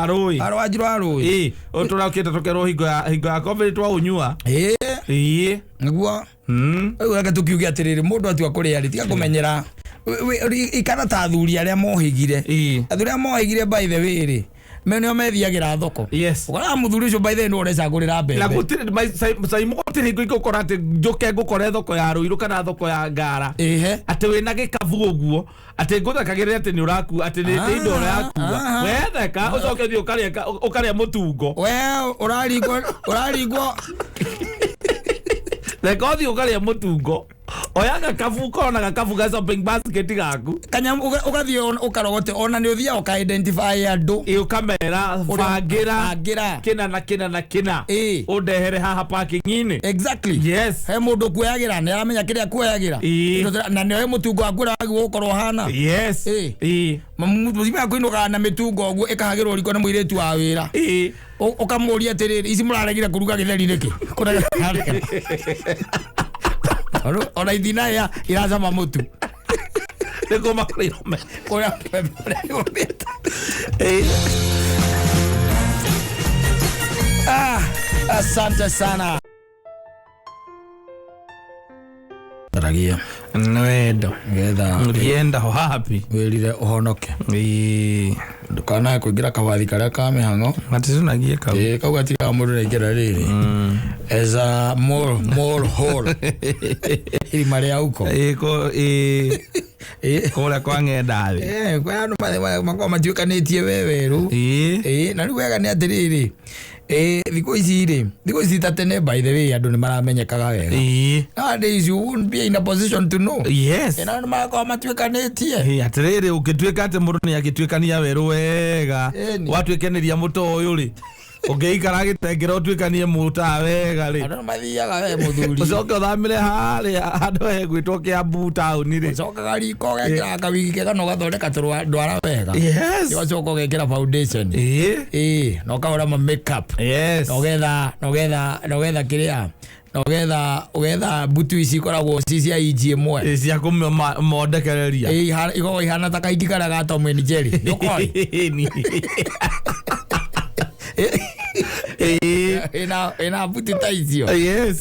S2: rũĩ.
S1: Arũ wanjirũ wa rũĩ.
S2: Ĩĩ, ũyũ tũraũkĩte tũkerwo hingo ya COVID twaũnyua. Ĩĩ.
S1: Nĩguo. Rĩu reke tũkiuge atĩrĩrĩ, mũndũ atua kũrĩa rĩ, tiga kũmenyera. Ikara ta athuri arĩa mohĩgire. Athuri arĩa mohĩgire, by the way rĩ, me nĩo methiagĩra thoko. Ũkoraga mũthuri ũcio, by the way, nĩwe ũrecagũrĩra
S2: Na
S1: mbembe.
S2: Gũtirĩ caimu, gũtirĩ hingo ingĩgũkora atĩ njũke ngũkore thoko ya Rũirũ kana thoko ya Ngara atĩ wĩna gĩkabu ũguo, atĩ ngũthekagĩrĩra atĩ nĩ ũrakua, atĩ nĩ indo ũrakua. Wetheka ũcoke thiĩ ũkarĩa mũtungo.
S1: We ũraringwo.
S2: Reka ũthiĩ ũkarĩa mũtungo, oya gakabu, ũkorwo na gakabu ga shopping basket gaku.
S1: Kanyamũ ũgathiĩ ũkarogote, ona nĩ ũthiaga ũka-identify andũ.
S2: Ĩ, ũkamera bangĩra
S1: bangĩra
S2: kĩna na kĩna na kĩna, ũndehere haha parking-inĩ.
S1: He mũndũ kuoyagĩra, nĩ aramenya kĩrĩa kuoyagĩra. Na nĩoĩ mũtungo waku ũrĩa wagĩrĩirwo gũkorwo ũhana. Mũthima kũinũkaga na mĩtungo ũguo ĩkahagĩrwo riko nĩ mũirĩtu wa wĩra. Ũkamũria atĩrĩrĩ, ici mũraregire kũruga gĩtheri nĩkĩ? Ona ithina ya iracama mũtu.
S2: Nĩguo makorirwo
S1: kũrĩa mbembe ũrĩa. Ah, asante sana. Taragia
S2: Nĩ wendo.
S1: Nĩgetha
S2: ũrienda ho happy.
S1: Wĩrire ũhonoke. Ndũkanae kũingĩra kabathi karĩa ka mĩhang'o.
S2: Matitunagie kau.
S1: Ĩĩ, kau gatigaga mũndũ naingĩra rĩrĩ as a mole hole, irima rĩa uko.
S2: Ĩĩ, kũrĩa kwa ng'enda thĩ.
S1: Kwĩ andũ makoragwo matuĩkanĩtie we werũ. Ĩĩ, na rĩu wega nĩ atĩrĩrĩ, thikũ ici rĩ, thikũ ici ta tene, by the way, andũ nĩ maramenyekaga wega. Nowadays you won't be in a position to know. Na andũ marakorwo matuĩkanĩtie.
S2: Ĩĩ, atĩrĩrĩ, ũngĩtuĩka atĩ mũndũ nĩ agĩtuĩkania werũ wega, watuĩkanĩria mũtoo ũyũ rĩ, ũngĩikara gĩtengera ũtuĩkanie mũtaa wega rĩ,
S1: Andũ nĩ mathiaga, we mũthuri.
S2: Ũcoke ũthamĩre harĩa handũ hegwĩtwo Kĩambu taũni rĩ.
S1: Ũcokaga riko ũgekĩra kawigi kega na ũgathondeka ndwara wega. Ũgacoka ũgekĩra foundation. Ĩĩ, na ũkahũra ma makeup. Na ũgetha kĩrĩa, na ũgetha mbutu ici ikoragwo ci cia inji 1.
S2: Ĩĩ, cia kũmondekereria.
S1: Ĩĩ, ikoragwo ihana ta kaiki karĩa ga Tom and Jerry. Nĩũkoĩ?
S2: Ĩni.
S1: Ĩna mbutu ta icio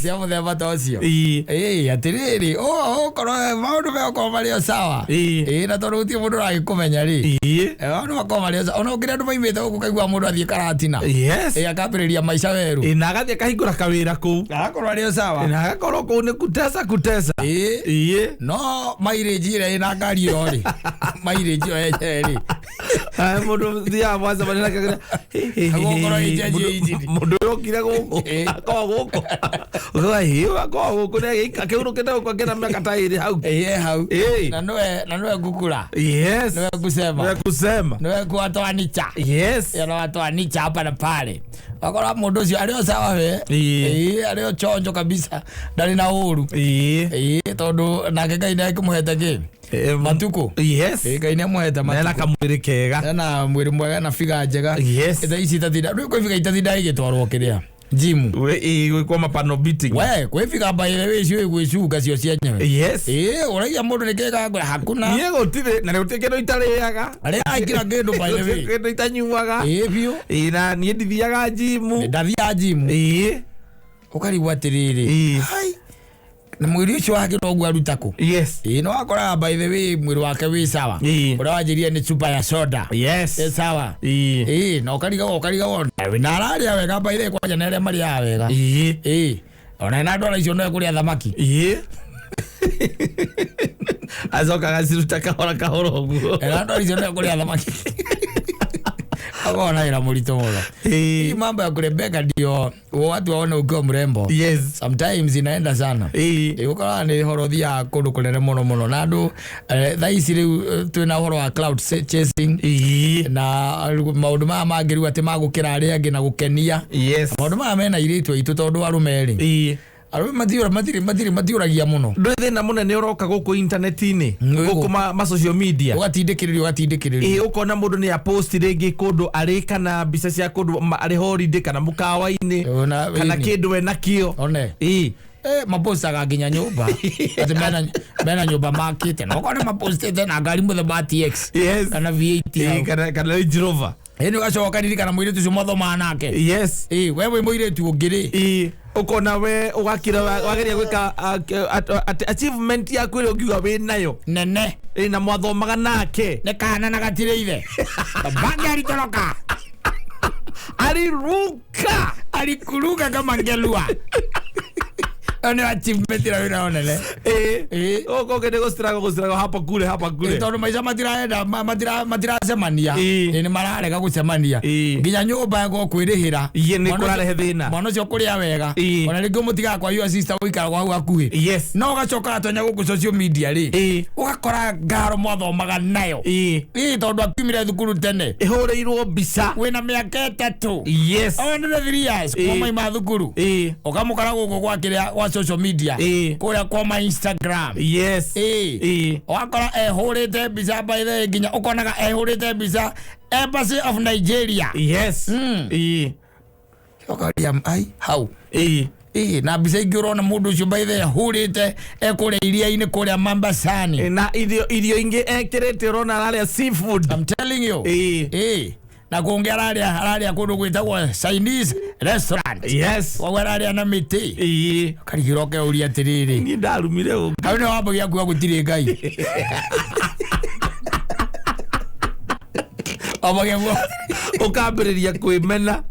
S1: cia mũthemba ta ũcio. Ĩĩ, atĩrĩrĩ, ũkorwo maũndũ megũkorwo marĩ o sawa. Ĩĩ, na tondũ gũtirĩ mũndũ ũragĩkũmenya rĩ, maũndũ makorwo marĩ o sawa. Ona ũkĩrĩ andũ maimĩte gũkũ, kaigua mũndũ athiĩ Karatina. Ĩĩ, akambĩrĩria maica werũ.
S2: Ĩĩ, na agathiĩ akahingũra kawĩra kũu.
S1: Agakorwo arĩ o sawa.
S2: Na agakorwo kũu nĩ kutesa kutesa.
S1: No mileage ĩrĩa ĩna ngari ĩyo rĩ, mileage ĩyo yenyewe rĩ,
S2: Aya, mũndũ thiaga mwacemania nake akĩra,
S1: Agũkorwo ĩnjenjie injini.
S2: Mũndũ ũyũ okire gũkũ, akorwo gũkũ. Ũkauga, "Ĩ, ũyũ akorwo gũkũ nĩ akĩhurũkĩte gũkũ akĩna mĩaka ta 2 hau."
S1: Ĩĩ, hau. Na nĩwe ngukura. Nĩwe kusema.
S2: Nĩwe kusema.
S1: Nĩwe kuwatoanicha. Yanawatoanicha hapa na pale, wakora mũndũ ũcio arĩ o sawa we. Ĩĩ, arĩ o chonjo kabisa, ndarĩ na ũru. Ĩĩ, tondũ nake Ngai nĩ akĩmũhete kĩ? Matukũ. Ĩĩ, Ngai nĩ amũhete
S2: Mena
S1: matukũ.
S2: Kamwĩrĩ kega.
S1: Ena mwĩrĩ mwega na figa njega. Thaa ici itatinda rĩu, kwĩ figa itatinda igĩtwarwo kĩrĩa gym.
S2: Ĩĩ, gwĩkwo mapano beating.
S1: We kwĩ figa, by the way, ciũĩ gwĩcunga cio cienyewe. Ĩĩ, ũraiya mũndũ nĩ kĩga hakuna.
S2: Niĩ gũtirĩ na gũtirĩ kĩndũ itarĩaga.
S1: Arĩa aikira kĩndũ, by the way.
S2: Gũtirĩ kĩndũ itanyuaga.
S1: Ĩĩ, biũ.
S2: Ĩĩ, na niĩ ndithiaga njimu.
S1: Ndathiaga gym. Ũkarigwo atĩrĩrĩ, hai, na mwĩrĩ ũcio wake noguo aruta kũ? Ĩĩ, no wakoraga, by the way, mwĩrĩ wake wĩ sawa. Ũrĩa wanjĩrire nĩ chupa ya soda. Ĩ sawa. Ĩĩ, na ũkarigagwo na ararĩa wega, by the way, kwanja na arĩa marĩaga wega. Ĩĩ, ona na ndwara icio no kũrĩa thamaki.
S2: Acoka agaciruta kahora kahora ũguo.
S1: Na ndwara icio no kũrĩa thamaki, akorwo na wĩra mũritũ mũno. Hii mambo ya kurembeka ndio watu waone ukiwa mrembo. Sometimes inaenda sana. Ũkoraga nĩ ũhoro ũthiaga kũndũ kũnene mũno mũno, na andũ thaa ici rĩu twĩna ũhoro wa cloud chasing na maũndũ maya mangĩ rĩu atĩ magũkĩra arĩa angĩ na gũkenia. Maũndũ maya mena airĩtu aitũ, tondũ arũme rĩ, Arũme matiũra matirĩ matirĩ matiũragia mũno.
S2: Ndũĩ thĩna mũnene ũroka gũkũ intaneti-inĩ,
S1: Nĩguo.
S2: gũkũ ma social media.
S1: Ũgatindĩkĩrĩria ũgatindĩkĩrĩria.
S2: Ĩ, ũkona mũndũ nĩ apost rĩngĩ kũndũ arĩ kana mbica cia kũndũ arĩ holiday kana mũkawa-inĩ
S1: Ona-
S2: kana
S1: ĩni.
S2: kĩndũ we nakĩo.
S1: One.
S2: Ĩ.
S1: Mapostaga nginya nyũmba atĩ mena nyũmba makĩte na ũkona mapostĩte na ngari mũthemba wa TX
S2: Yes.
S1: kana V8
S2: Ĩ,
S1: hau.
S2: kana Range Rover.
S1: Ĩ, nĩ ũgacoka ũkaririkana mũirĩtu ũcio mwathomaga nake.
S2: Yes.
S1: Ĩ, we wĩ mũirĩtu ũngĩ rĩ.
S2: Ĩ, ũkona we ũgakira wageria gwĩka achievement yaku ĩrĩa ũngiuga wĩ nayo.
S1: Nene.
S2: Ĩ, na mwathomaga nake.
S1: Nĩ kana na gatirĩ ithe. Babake alitoroka.
S2: Aliruka.
S1: Alikuruka kama ngelua. Ĩyo nĩyo achievement ĩrĩa wĩnayo nene.
S2: Ĩ.
S1: Ĩ.
S2: Ũkoke nĩ gũcirago gũcirago hapa kule hapa kule.
S1: Tondũ maica matirenda matiracemania.
S2: Ĩ.
S1: Ĩ, nĩ mararega gũcemania.
S2: Ĩ.
S1: Nginya nyũmba ĩgo kwĩrĩhĩra.
S2: Iye, nĩ
S1: Mwana ũcio-
S2: kũrarehe thĩna.
S1: Mwana ũcio kũrĩa wega.
S2: Ĩ.
S1: Ona rĩngĩ ũmũtigaga kwa your sister gũikara hau hakuhĩ.
S2: Yes.
S1: No ũgacoka gatonya gũkũ social media rĩ.
S2: Ĩ.
S1: Ũgakora ngaro mwathomaga nayo.
S2: Ĩ.
S1: Ĩ, tondũ akiumire thukuru tene.
S2: Ĩhũrĩirwo mbica.
S1: Wĩna mĩaka 3.
S2: Yes.
S1: Onire 3 years
S2: Ĩ.
S1: kuma maima thukuru.
S2: Ĩ.
S1: Ũkamũkora gũkũ gwa kĩrĩa gwa social media.
S2: Ĩ.
S1: Kũrĩa kwa ma Instagram.
S2: Yes.
S1: Ĩ.
S2: Ĩ.
S1: Ũgakora ehũrĩte mbica by the way nginya ũkonaga ehũrĩte mbica Embassy of Nigeria.
S2: Yes. Ĩ.
S1: Ũkaria ai hau.
S2: Ĩ.
S1: Ĩ, na mbica ingĩ ũrona mũndũ ũcio by the way ahũrĩte ekũrĩa iria-inĩ kũrĩa Mombasani.
S2: Na irio ingĩ ekĩrĩte ũrona ararĩa seafood.
S1: I'm telling you.
S2: Ĩ.
S1: Ĩ. Na kũngĩ ararĩa kũndũ gwĩtagwo Chinese restaurant.
S2: Yes.
S1: Koguo ararĩa na mĩtĩ.
S2: Ĩ.
S1: Ũkarigĩrwo ũkeuria atĩrĩrĩ.
S2: Niĩ ndarumire ũguo.
S1: Hau nĩ wambagia kuga gũtirĩ Ngai. Wambagia kuga
S2: Ũkambĩrĩria kwĩmena.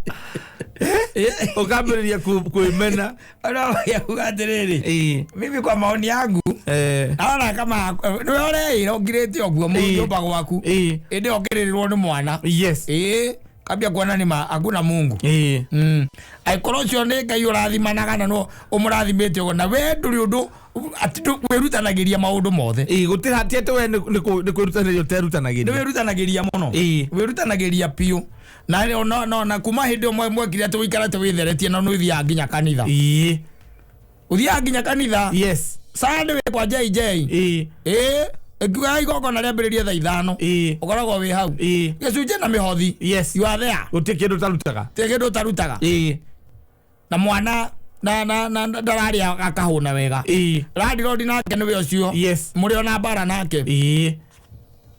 S2: Ũkambĩrĩria kwĩmena.
S1: Hau nĩ wambagia kuga atĩrĩrĩ.
S2: Ĩ.
S1: Mimi kwa maoni yangu naona kama nĩwe ũreĩra ũngirĩte ũguo
S2: Ĩ.
S1: nyũmba gwaku.
S2: Ĩ.
S1: Ĩndĩ okĩrĩrĩrwo nĩ mwana.
S2: Yes.
S1: Ĩ, kambia kuona nĩ ma hakuna Mungu.
S2: Ĩ.
S1: Angĩkorwo ũcio nĩ Ngai ũrathimanaga na no ũmũrathimĩte ũguo na we ndũrĩ ũndũ atĩ wĩrutanagĩria maũndũ mothe.
S2: Ĩ, gũtirĩ hatia atĩ we nĩ kwĩrutanĩria
S1: Nĩ
S2: ũterutanagĩria.
S1: wĩrutanagĩria mũno.
S2: Ĩ.
S1: Wĩrutanagĩria biũ. Na no no na kuma hĩndĩ ĩyo mwekire atĩ ũikarĩte wĩtheretie na nĩ ũthiaga nginya kanitha.
S2: Ĩ.
S1: Ũthiaga nginya kanitha.
S2: Yes.
S1: Sunday wĩ kwa JJ.
S2: Ĩ.
S1: Ĩ, ĩkiuga igongona rĩambĩrĩrie thaa 5.
S2: Ĩ.
S1: Ũkoragwo wĩ hau.
S2: Ĩ.
S1: Gĩcunjĩ na mĩhothi.
S2: Yes.
S1: You are there.
S2: Gũtirĩ kĩndũ ũtarutaga.
S1: Ti kĩndũ ũtarutaga.
S2: Ĩ.
S1: Na mwana na na na ndararĩa akahũna wega.
S2: Ĩ.
S1: Landlord nake nĩwe ũcio.
S2: Yes.
S1: Mũrĩ ona mbara nake.
S2: Ĩ.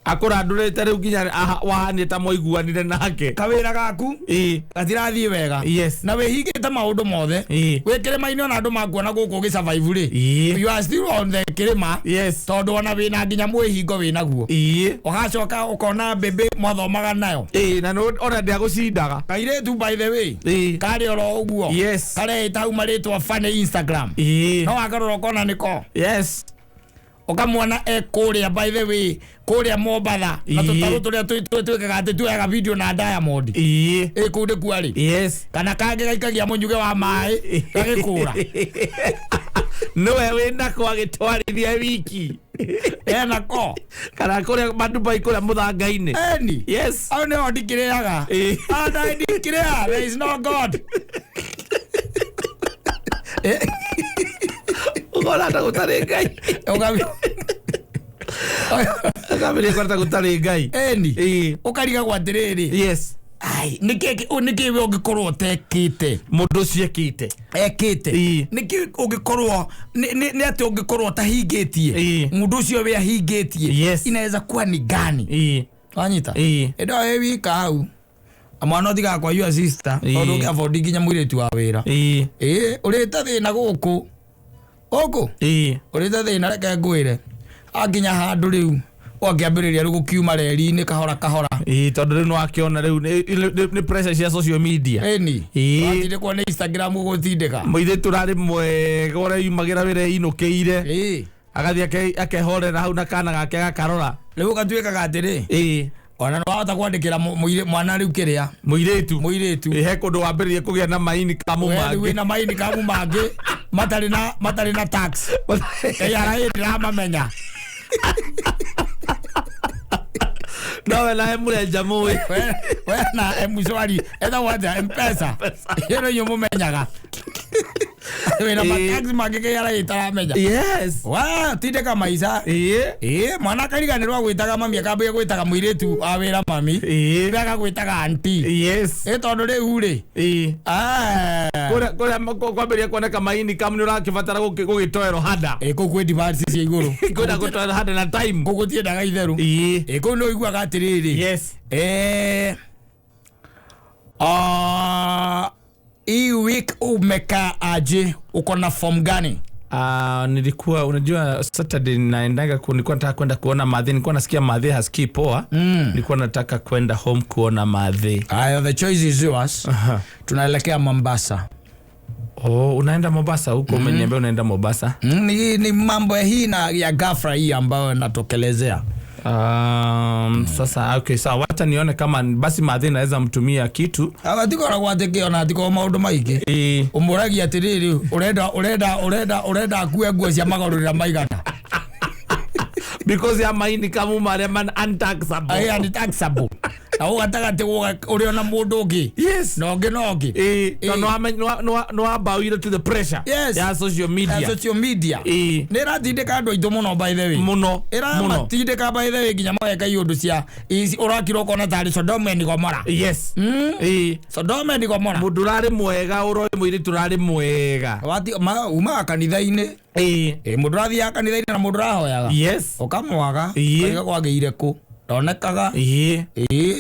S2: Akũrandũrĩte rĩu nginya wahanie ta mwaiguanire nake.
S1: Kawĩra gaku
S2: Ĩ.
S1: gatirathiĩ wega.
S2: Yes.
S1: Na wĩhingĩte maũndũ mothe.
S2: Ĩ.
S1: Wĩ kĩrĩma-inĩ ona andũ makuona gũkũ ũgĩ survive rĩ.
S2: Ĩ.
S1: You are still on the kĩrĩma.
S2: Yes.
S1: Tondũ ona wĩna nginya mwĩhingo wĩnaguo.
S2: Ĩ.
S1: Ũgacoka ũkona mbĩmbĩ mwathomaga nayo.
S2: Ĩ, na ona ndĩagũcindaga.
S1: Kairĩtu by the way.
S2: Ĩ.
S1: Karĩ oro ũguo.
S2: Yes.
S1: Kareĩta hau marĩtwa funny Instagram.
S2: Ĩ.
S1: No wakarora ũkona nĩko.
S2: Yes.
S1: Ũkamuona e kũrĩa by the way kũrĩa Mombatha na
S2: Ĩ.
S1: tũtarũ tũrĩa twĩkaga atĩ tuoyaga video na Diamond.
S2: Ĩ.
S1: Ĩ kũu nĩkuo arĩ.
S2: Yes.
S1: Kana kangĩ gaikagia mũnyuge wa maĩ gagĩkũra.
S2: Nĩwe wĩnako agĩtwarithia wiki.
S1: Enako.
S2: Kana kũrĩa Madubai kũrĩa mũthanga-inĩ.
S1: Eni.
S2: Yes.
S1: Hau nĩho ndikĩrĩaga.
S2: Ĩ.
S1: And I declare there is no God.
S2: Ũkona ta gũtarĩ Ngai. Ũkambĩrĩria kuona ta gũtarĩ Ngai.
S1: Eni.
S2: Ĩ.
S1: Ũkarigagwo atĩrĩrĩ.
S2: Yes.
S1: Ai, nĩkĩ nĩkĩ we ũngĩkorwo ũtekĩte?
S2: Mũndũ ũcio ekĩte.
S1: Ekĩte.
S2: Ĩ.
S1: Nĩkĩ ũngĩkorwo nĩ atĩ ũngĩkorwo ũtahingĩtie?
S2: Ĩ.
S1: Mũndũ ũcio we ahingĩtie.
S2: Yes.
S1: Inaweza kuwa ni gani?
S2: Ĩ.
S1: Wanyita?
S2: Ĩ.
S1: Ĩndo wĩ wika hau. Mwana ũthigaga kwa your sister
S2: Ĩ.
S1: tondũ ũngĩ afford nginya mũirĩtu wa wĩra.
S2: Ĩ.
S1: Ĩ, ũrĩte thĩna gũkũ. Gũkũ?
S2: Ĩ.
S1: Ũrĩte thĩna reke ngwĩre. Akinya handũ rĩu ũgakĩambĩrĩria rĩu gũkiuma reri-inĩ kahora kahora.
S2: Ĩ, tondũ rĩu nĩwakĩona rĩu nĩ pressure cia social media.
S1: Ĩni.
S2: Ĩ.
S1: Watindĩkwo nĩ Instagram gũgũtindĩka.
S2: Mũirĩtu ũrarĩ mwega ũrĩa yumagĩra wĩra einũkĩire.
S1: Ĩ.
S2: Agathiĩ akehorera hau na kana gake gakarora.
S1: Rĩu ũgatuĩkaga atĩrĩ.
S2: Ĩ.
S1: Ona nĩ wahota kwandĩkĩra mwana rĩu kĩrĩa.
S2: Mũirĩtu.
S1: Mũirĩtu.
S2: Ĩ, he kũndũ wambĩrĩrie kũgĩa na maini kamu
S1: We rĩu
S2: mangĩ.
S1: wĩna maini kamu mangĩ matarĩ na tax. KRA ndĩramamenya.
S2: Nowe nawe mũrenja mũĩ.
S1: We na M-Shwari etagwo atĩa? M-Pesa. Ĩyo nĩ inyuĩ mũmenyaga. Wĩna matax mangĩ KRA ĩtaramenya.
S2: Yes.
S1: Wa tindĩka maica. Ĩĩ, mwana akariganĩrwo agwĩtaga mami, akambia gwĩtaga mũirĩtu wa wĩra mami. Rĩu agagwĩtaga aunty. Ĩ tondũ rĩu rĩ,
S2: Kũrĩa kwambĩrĩria kuoneka maini kamu nĩ ũrakĩbatara gũgĩtoerwo hada.
S1: Ĩ kũu kwĩ demands cia igũrũ.
S2: Kwĩna gũtoerwo hada na time.
S1: Kũu gũtiendaga itherũ. Ĩ kũu nĩ ũiguaga atĩrĩrĩ.
S2: Yes.
S1: Hii week umekaa aje? Uko na form gani?
S2: Nilikuwa unajua Saturday naendaga nilikuwa nataka kwenda kuona madhe, nilikuwa nasikia madhe hasikii poa. Nilikuwa nataka kwenda home kuona madhe.
S1: Aya, the choice is yours. Tunaelekea Mombasa.
S2: Oh, unaenda Mombasa huko? Umeniambia unaenda Mombasa.
S1: Ni mambo hii na ya ghafla hii ambayo natokelezea.
S2: Sasa okay, sawa, wacha nione kama basi madhe naweza mtumia kitu.
S1: Agatikora gwatikio na atiko maundu maingi. Umuragia atiriri, urenda urenda urenda urenda akue nguo cia magarurira maigana.
S2: Because ya maini kama mare man untaxable.
S1: Ai, untaxable. Na ugatagati uri ona mundu ungi.
S2: Yes.
S1: Na ungi na ungi.
S2: No, no, no abawire to the pressure.
S1: Yes.
S2: Ya social media.
S1: Ya social media. Nĩ ĩratindĩka andũ aitũ mũno by the way.
S2: Mũno.
S1: Ĩramatindĩka by the way nginya mageka iũndũ cia ũrakira ũkona tarĩ Sodom and Gomorrah.
S2: Yes.
S1: Sodom and Gomorrah.
S2: Mũndũ ũrarĩ mwega, ũroĩ mũirĩtu ũrarĩ mwega.
S1: Wati umaga kanitha-inĩ. Mũndũ ũrathiaga kanitha-inĩ na mũndũ ũrahoyaga.
S2: Yes.
S1: Ũkamwaga. Ũkaiga kwagĩire kũ. Ndonekaga.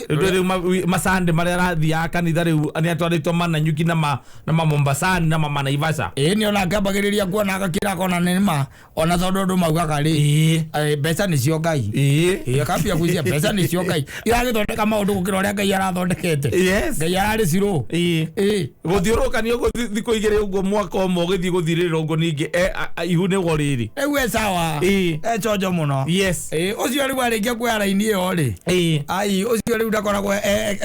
S2: Rĩu masande marĩa arathiaga kanitha rĩu nĩ atwarĩtwo Mananyuki na ma Mombasani na ma Naivasha.
S1: Nĩ ona akĩambagĩrĩria kuona agakĩra akona nĩ ma ona tondũ andũ maugaga rĩ, mbeca nĩcio Ngai. Akambia gwĩciria mbeca nĩcio Ngai. Iragĩthondeka maũndũ gũkĩra ũrĩa Ngai arathondekete.
S2: Yes.
S1: Ngai ararĩ cirũ.
S2: Gũthiũrũrũka ũguo thikũ igĩrĩ ũguo mwaka ũmwe ũgĩthiĩ gũthirĩrĩra ũguo ningĩ ihu nĩguo rĩrĩ.
S1: Rĩu e sawa. E chonjo mũno.
S2: Yes.
S1: Ũcio rĩu arĩkia kuoya raini ĩyo rĩ. Ai, ũcio rĩu ndakoragwo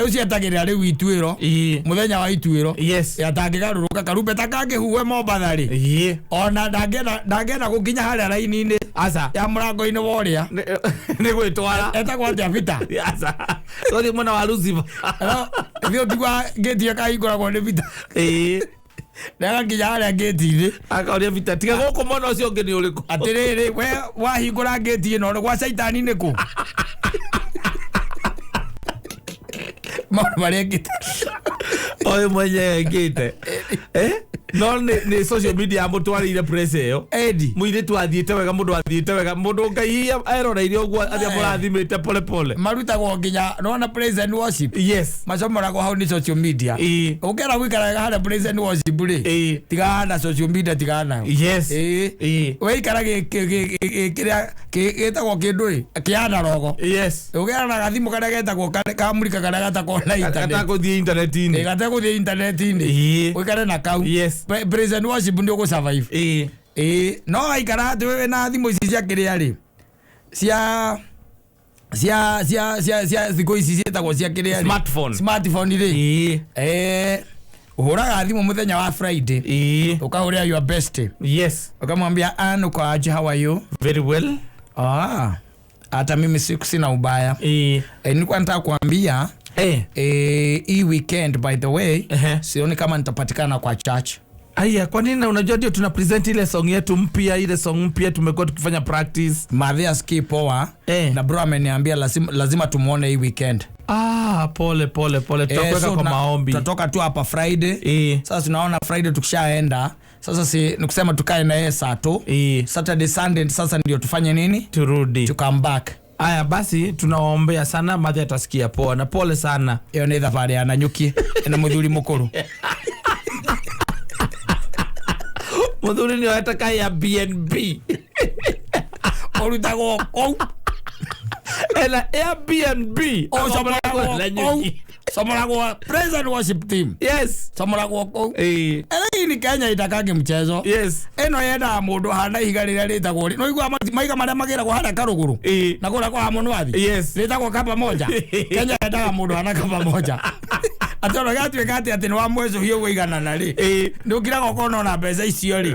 S1: ũcio etagĩrĩra rĩu ituĩro. Mũthenya wa ituĩro.
S2: Yes.
S1: Atangĩgarũrũka karumbeta kangĩhuhwe Mombatha rĩ. Ona ndangĩenda gũkinya harĩa raini-inĩ.
S2: Aca.
S1: Ya mũrango-inĩ wa ũrĩa.
S2: Nĩ gwĩtwara.
S1: Etagwo atĩa Peter?
S2: Aca. Tũthiĩ mwena wa Lucifer.
S1: Ithuĩ ũtigua ngĩti ĩyo kahingũragwo nĩ Peter. Ndagakinya harĩa ngĩti-inĩ.
S2: Akaũria Peter, tiga gũkũ mwena ũcio ũngĩ nĩ ũrĩkũ?
S1: Atĩrĩrĩ, we wahingũra ngĩti ĩno gwa caitani nĩ kũ? Maũndũ marĩa ngĩte.
S2: Ũyũ mwenyewe ngĩte. No nĩ social media amũtwarĩire pressure ĩyo.
S1: Edi.
S2: Mũirĩtu athiĩte wega, mũndũ athiĩte wega, mũndũ Ngai eroreire ũguo athiĩ amũrathimĩte pole pole.
S1: Marutagwo nginya nona praise and worship.
S2: Yes.
S1: Macomoragwo hau nĩ social media. Ũngĩenda gũikara wega harĩa praise and worship rĩ, tigana na social media, tigana nayo.
S2: Yes.
S1: Weikara kĩrĩa gĩtagwo kĩndũ ĩ, kĩa analogo.
S2: Yes.
S1: Ũgĩra na gathimũ karĩa getagwo kamurika karĩa gatakoo na internet.
S2: Gatakũthiĩ internet-inĩ.
S1: Gategũthiĩ internet-inĩ. Ũikare na kau.
S2: Yes.
S1: Praise and worship ndio go survive. No aikara atĩ wewe na thimũ ici cia kĩrĩa rĩ, cia cia cia cia cia thikũ ici ciĩtagwo cia kĩrĩa rĩ,
S2: smartphone.
S1: Smartphone rĩ. Ũhũraga thimũ mũthenya wa Friday. Ũkahũrĩra your best.
S2: Yes.
S1: Ukamwambia Ann, uko aje, how are you?
S2: Very well.
S1: Hata mimi sina ubaya. Nilikuwa nataka kuambia hii weekend by the way, sioni kama nitapatikana kwa church.
S2: Aya, kwa nini? Unajua ndio tuna present ile song yetu mpya, ile song mpya tumekuwa tukifanya practice.
S1: Madhia ski poa. Na bro ameniambia lazima tumuone hii weekend.
S2: Pole pole pole, tutakuweka
S1: so
S2: kwa maombi.
S1: Tutatoka tu hapa Friday. Sasa tunaona Friday tukishaenda. Sasa si nikusema tukae na yeye saa tu. Saturday Sunday sasa ndio tufanye nini?
S2: Turudi.
S1: To come back.
S2: Aya basi tunawaombea sana, Madhia atasikia poa na pole sana.
S1: Iyo nĩ thabarĩ ya Nanyuki na mũthuri mũkũrũ.
S2: Mũthuri nĩ oete ya BNB.
S1: Ũrutagwo kũu.
S2: Ena Airbnb.
S1: Somoragwo praise and worship team.
S2: Yes.
S1: Somoragwo kũu. Ĩĩ ni Kenya itakange mchezo.
S2: Yes.
S1: Ĩno yendaga mũndũ hana ihiga rĩrĩa rĩtagwo no igua maiga marĩa magĩragwo harĩa karũgũrũ. Na kũrĩa kwa Mũnwathi.
S2: Yes.
S1: Rĩtagwo kaba moja. Kenya yendaga mũndũ hana kaba moja. Atĩ ona gatuĩka atĩ nĩ wa mwecũhia ũguo iganana rĩ. Nĩ ũkiraga ũkona ona mbeca icio rĩ.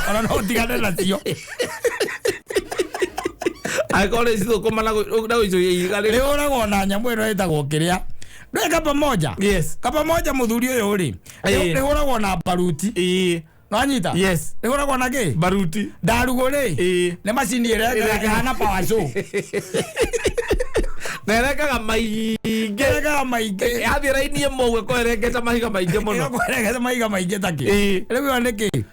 S1: Ona no ũtigane nacio.
S2: Angĩkorwo nĩ cithũkũma na gũicũhia ihiga rĩ.
S1: Nĩ ũragwo na nyamũ ĩno ĩtagwo kĩrĩa. Ndũĩ kaba moja.
S2: Yes.
S1: Kaba moja mũthuri ũyũ rĩ. Nĩ ũragwo na baruti. Nwanyita?
S2: Yes.
S1: Ĩhũragwo na kĩ?
S2: Baruti.
S1: Ndarugũ rĩ,
S2: Ĩĩ.
S1: nĩ macini ĩrĩa ĩhana power saw.
S2: Na ĩrengaga maingĩ.
S1: Ĩrengaga maingĩ.
S2: Yathiĩ raini ĩmwe ũguo ĩkorwo ĩrengete mahiga maingĩ mũno.
S1: Ĩgakorwo ĩrengete mahiga maingĩ ta kĩ?
S2: Ĩĩ.
S1: Rĩu ĩyo nĩ kĩ?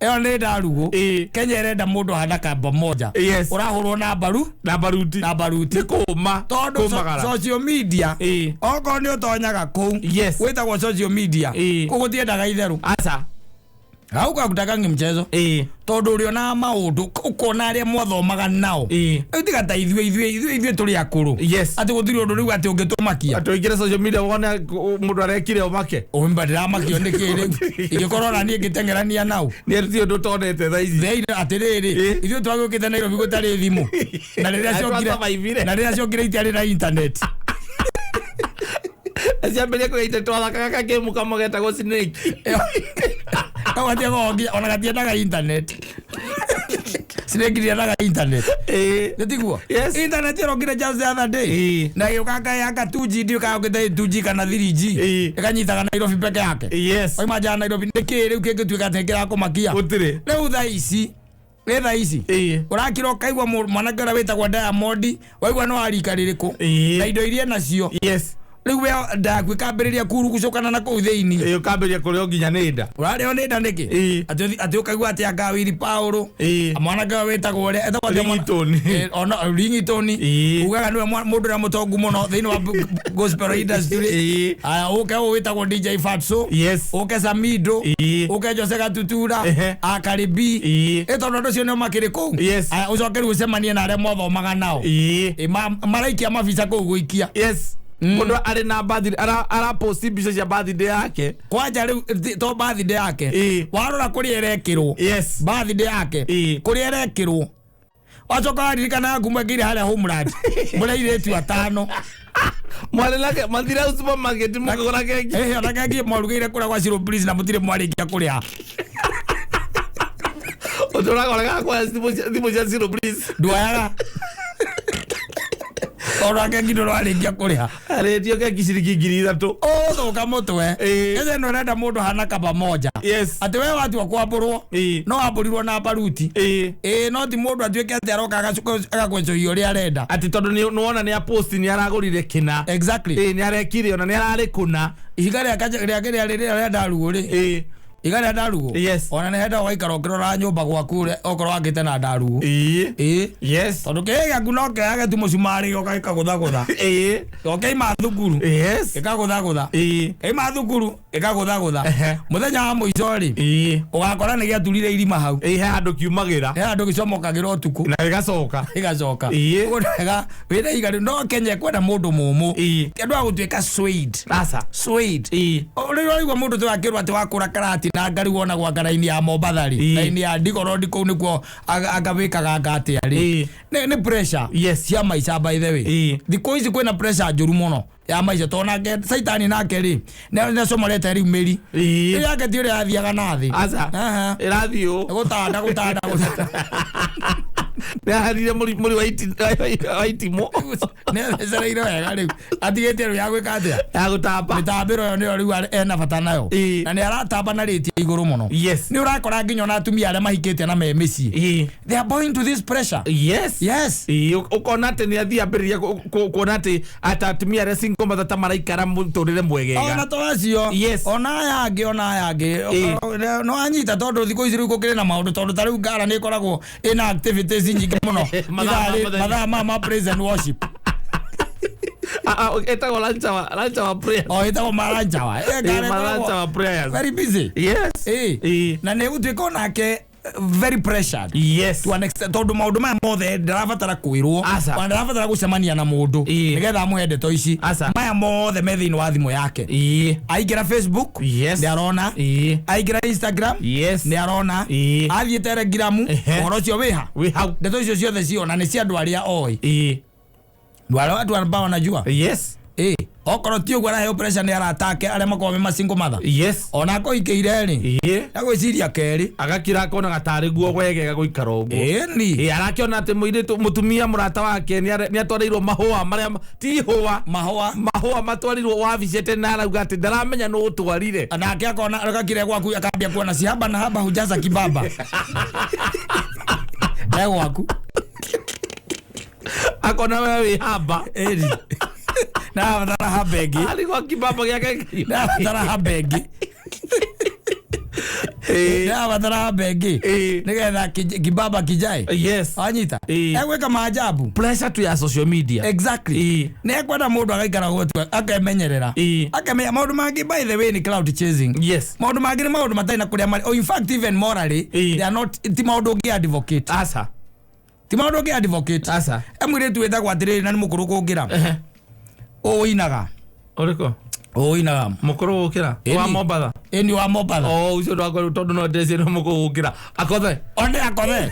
S1: Ĩyo nĩ ndarugũ.
S2: Ĩĩ.
S1: Kenya ĩrenda mũndũ ahana kamba moja.
S2: Yes.
S1: Ũrahũrwo na mbaru.
S2: Na baruti.
S1: Na baruti.
S2: Nĩ kũma.
S1: Tondũ
S2: Kũmagara.
S1: social media.
S2: Ĩĩ.
S1: Okorwo nĩ ũtonyaga kũu.
S2: Yes.
S1: Wĩtagwo social media.
S2: Ĩĩ.
S1: Kũu gũtiendaga itherũ.
S2: Aca.
S1: Hau kakutakangi mchezo.
S2: Ĩĩ.
S1: Tondũ ũrĩonaga maũndũ ũkona arĩa mwathomaga nao.
S2: Ĩĩ.
S1: Rĩu tiga ta ithuĩ tũrĩ akũrũ.
S2: Yes.
S1: Atĩ gũtirĩ ũndũ rĩu atĩ ũngĩtũmakia.
S2: Atĩ ũingĩre social media wone mũndũ arekire ũmake.
S1: Ũmba ndĩramakio nĩ kĩ rĩu. Ingĩkorwo na niĩ ngĩteng'erania nao.
S2: Nĩ ti ũndũ ũtonete thaa ici.
S1: Thĩinĩ atĩrĩrĩ,
S2: Ĩĩ.
S1: ithuĩ twagĩũkĩte Nairobi gũtarĩ thimũ. Na rĩrĩa ciokire,
S2: Twasurvivire.
S1: na rĩrĩa ciokire itiarĩ na internet.
S2: Ciambĩrĩria kũgĩa internet twathakaga kagame kamwe getagwo Snake.
S1: Kau gatiaga ona gatiendaga internet. Snake ndiendaga internet.
S2: Ĩĩ.
S1: Nĩ tiguo?
S2: Yes.
S1: Internet ĩrokire just the other day.
S2: Ĩĩ.
S1: Na ĩgĩũka yanga 2G ndiũ kana yũkĩte 2G kana 3G.
S2: Ĩĩ.
S1: Ĩkanyitaga Nairobi peke yake.
S2: Yes.
S1: Oima nja ya Nairobi nĩ kĩ rĩu kĩngĩtuĩka atĩ nĩkĩrakũmakia?
S2: Gũtirĩ.
S1: Rĩu thaa ici, rĩ thaa ici.
S2: Ĩĩ.
S1: Ũrakira ũkaigua mwanake ũrĩa wĩtagwo Diamond, waigua nĩ wa rika rĩrĩkũ?
S2: Ĩĩ.
S1: Na indo iria nacio.
S2: Yes.
S1: Rĩu we nda yaku ĩkambĩrĩria kurugucũkana na kũu thĩinĩ.
S2: Ĩĩ ũkambĩrĩria kũrĩo nginya nĩ nda.
S1: Ũrarĩo nĩ nda nĩkĩ?
S2: Ĩĩ.
S1: Atĩ ũkaigua atĩ anga Willy Paul.
S2: Ĩĩ.
S1: Mwanake ũyũ wĩtagwo ũrĩa, etagwo atĩa mwana-
S2: Ringtone.
S1: Ĩĩ, ona Ringtone.
S2: Ĩĩ.
S1: Ugaga nĩwe mũndũ ũrĩa mũtongu mũno thĩinĩ wa gospel industry.
S2: Ĩĩ.
S1: Aya, ũke ũyũ wĩtagwo DJ Fatso.
S2: Yes.
S1: Ũke Samido.
S2: Ĩĩ.
S1: Ũke Jose Gatutura.
S2: Ehe.
S1: Akaribi.
S2: Ĩĩ.
S1: Ĩ tondũ andũ acio nĩo makĩrĩ kũu.
S2: Yes.
S1: Aya, ũcoke rĩu ũcemanie na arĩa mwathomaga nao.
S2: Ĩĩ.
S1: Ĩ, maraikia mabica kũu gũikia.
S2: Yes. Mũndũ arĩ na birthday araposti mbica cia birthday yake.
S1: Kwanja rĩu to birthday yake.
S2: Ĩĩ.
S1: Warora kũrĩa ĩrekĩrwo.
S2: Yes.
S1: Birthday yake.
S2: Ĩĩ.
S1: Kũrĩa ĩrekĩrwo. Wacoka waririkana yaku mwekĩire harĩa Homeland. Mũrĩ airĩtu atano.
S2: Mwarĩ nake mathire hau supermarket mũkĩgũra keki.
S1: Ĩhĩ, ona keki mwarugĩire kũrĩa gwa Shiro Please na mũtirĩ mwarĩkia kũrĩa.
S2: Ũtũraga ũregaga kuoya thimũ cia Shiro Please.
S1: Nduoyaga. Tondũ keki ndũrarĩkia kũrĩa.
S2: Arĩtio keki ciringi 3,000.
S1: Ũthũka mũtwe.
S2: Ĩĩ.
S1: Kenya ĩno ĩrenda mũndũ hana kaba moja.
S2: Yes.
S1: Atĩ we watua kwambũrwo.
S2: Ĩĩ.
S1: No wambũrirwo na baruti.
S2: Ĩĩ.
S1: Ĩĩ, no ti mũndũ atuĩke atĩ aroka agakwencohia ũrĩa arenda.
S2: Atĩ tondũ nĩ wona nĩ aposti nĩ aragũrire kĩna.
S1: Exactly.
S2: Ĩĩ, nĩ arekire ona nĩ ararĩ kũna.
S1: Ihiga rĩa rĩa kĩrĩa rĩrĩa rĩa ndarugũ rĩ.
S2: Ĩĩ.
S1: Ihiga rĩa ndarugũ.
S2: Yes.
S1: Ona nĩ henda ũgaikara ũkĩroraga nyũmba gwaku ũrĩa okorwo wakĩte na ndarugũ.
S2: Ĩĩ.
S1: Ĩĩ.
S2: Yes.
S1: Tondũ kĩĩ gĩaku no kĩage tu mũcumarĩ gĩoka gĩkagũthagũtha.
S2: Ĩĩ.
S1: Gĩoka thukuru.
S2: Yes.
S1: Gĩkagũthagũtha.
S2: Ĩĩ.
S1: Kĩaima thukuru gĩkagũthagũtha.
S2: Ehe.
S1: Mũthenya wa mũico rĩ,
S2: Ĩĩ.
S1: ũgakora nĩ gĩaturire irima hau.
S2: Ĩĩ, he handũ kiumagĩra.
S1: He handũ gĩcomokagĩra ũtukũ.
S2: Na gĩgacoka.
S1: Gĩgacoka.
S2: Ĩĩ.
S1: Ũguo nĩ wega wĩna ihiga rĩu no Kenya ĩkwenda mũndũ mũmũ.
S2: Ĩĩ.
S1: Ti andũ a gũtuĩka swayed.
S2: Aca.
S1: Swayed.
S2: Ĩĩ.
S1: Rĩrĩa ũraigua mũndũ ta akĩrwo atĩ wakũra karati na ngari wonagwo anga raini ya Mombatha rĩ,
S2: Ĩĩ.
S1: raini ya Ndigorodi kũu nĩkuo angawĩkaga anga atĩa rĩ.
S2: Ĩĩ.
S1: Nĩ pressure
S2: Yes.
S1: cia maica by the way.
S2: Ĩĩ.
S1: Thikũ ici kwĩna pressure njũru mũno ya maica tondũ nake Saitani nake rĩ nĩacomorete rĩu mĩri.
S2: Ĩĩ.
S1: Ĩyo yake ti ũrĩa yathiaga na thĩ.
S2: Aca.
S1: Aha.
S2: Ĩrathiĩ ũũ.
S1: Gũtanda gũtanda gũtanda.
S2: Nĩ aharire mũri wa itimũ.
S1: Nĩathecereire wega rĩu. Atigĩte rĩu ya gwĩka atĩa?
S2: Ya gũtamba.
S1: Mĩtambĩro ĩyo nĩyo rĩu ena bata nayo.
S2: Ĩĩ.
S1: Na nĩ aratamba na rĩti ya igũrũ mũno.
S2: Yes.
S1: Nĩ ũrakora nginya ona atumia arĩa mahikĩte na me mĩciĩ.
S2: Ĩĩ.
S1: They are born to this pressure.
S2: Yes.
S1: Yes.
S2: Ĩĩ, ũkona atĩ nĩ athiĩ ambĩrĩria kuona atĩ ata atumia arĩa single mother ta maraikara mũtũrĩre mwegega.
S1: Ona to acio.
S2: Yes.
S1: Ona aya angĩ, ona aya angĩ.
S2: Ĩĩ.
S1: No anyita tondũ thikũ ici rĩu gũkĩrĩ na maũndũ tondũ ta rĩu ngara nĩ ĩkoragwo ĩna activities nyingĩ mũno.
S2: Mathaa ma mũthenya.
S1: Mathaa ma praise and worship.
S2: Ĩtagwo lunch hour, lunch hour prayer.
S1: O ĩtagwo ma lunch hour. Ngara
S2: Ĩĩ, ma lunch
S1: ĩkoragwo
S2: hour prayers.
S1: very busy.
S2: Yes.
S1: Ĩĩ.
S2: Ĩĩ.
S1: Na nĩ gũtuĩka onake very pressured.
S2: Yes.
S1: To an extent tondũ maũndũ maya mothe ndarabatara kwĩrwo.
S2: Aca.
S1: Ona ndarabatara gũcemania na mũndũ
S2: Ĩĩ.
S1: nĩgetha amũhe ndeto ici.
S2: Aca.
S1: Maya mothe me thĩinĩ wa thimũ yake.
S2: Ĩĩ.
S1: Aingĩra Facebook
S2: Yes.
S1: nĩ arona.
S2: Ĩĩ.
S1: Aingĩra Instagram
S2: Yes.
S1: nĩ arona.
S2: Ĩĩ.
S1: Athiĩ Telegram
S2: Ehe.
S1: ũhoro ũcio wĩha.
S2: Wĩ hau.
S1: Ndeto icio ciothe ciona nĩ cia andũ arĩa oĩ.
S2: Ĩĩ.
S1: Wale watu ambao wanajua.
S2: Yes.
S1: Ĩĩ. Okorwo ti ũguo araheo pressure nĩ arata ake arĩa makoragwo me masingle mother.
S2: Yes.
S1: Ona akoikĩire rĩ,
S2: Ĩĩ.
S1: agwĩciria kerĩ.
S2: Agakira akona gatarĩ guo wegega gũikara ũguo.
S1: Ĩni.
S2: Ĩĩ, arakĩona atĩ mũirĩtu mũtumia mũrata wake nĩatwarĩirwo mahũa marĩa ti ihũa,
S1: Mahũa.
S2: Mahũa matwarirwo wabici atĩ na arauga atĩ ndaramenya nũ ũtwarire.
S1: Nake akona agakire gwaku akambia kuona si haba na haba hujaza kibaba. E gwaku.
S2: Akona we wĩ haba.
S1: Ĩni. Na abatara haba ĩngĩ.
S2: Arĩ gwa kibaba gĩake.
S1: Na abatara haba ĩngĩ. Na abatara haba ĩngĩ. Nĩgetha kibaba kijae.
S2: Yes.
S1: Wanyita?
S2: Ĩĩ.
S1: Egwĩka maajabu.
S2: Pressure tu ya social media.
S1: Exactly.
S2: Ĩĩ.
S1: Nĩ ekwenda mũndũ agaikara gwetu akemenyerera.
S2: Ĩĩ.
S1: Akamenya maũndũ mangĩ, by the way, nĩ cloud chasing.
S2: Yes.
S1: Maũndũ mangĩ nĩ maũndũ matarĩ na kũrĩa marĩ. Oh, in fact, even morally
S2: Ĩĩ.
S1: they are not, ti maũndũ ũngĩ advocate.
S2: Asa.
S1: Ti maũndũ ũngĩ advocate.
S2: Asa.
S1: E mũirĩtu wĩtagwo atĩrĩrĩ na nĩ mũkũrũ kũngĩra. Ũinaga.
S2: Ũrĩkũ?
S1: Ũinaga.
S2: Mũkũrũ gũkĩra?
S1: Ĩni.
S2: Wa Mombatha?
S1: Ĩni, wa Mombatha.
S2: Oh, ũcio ndwakorwo tondũ no ndeci nĩ mũkũrũ gũkĩra. Akothe.
S1: One akothe.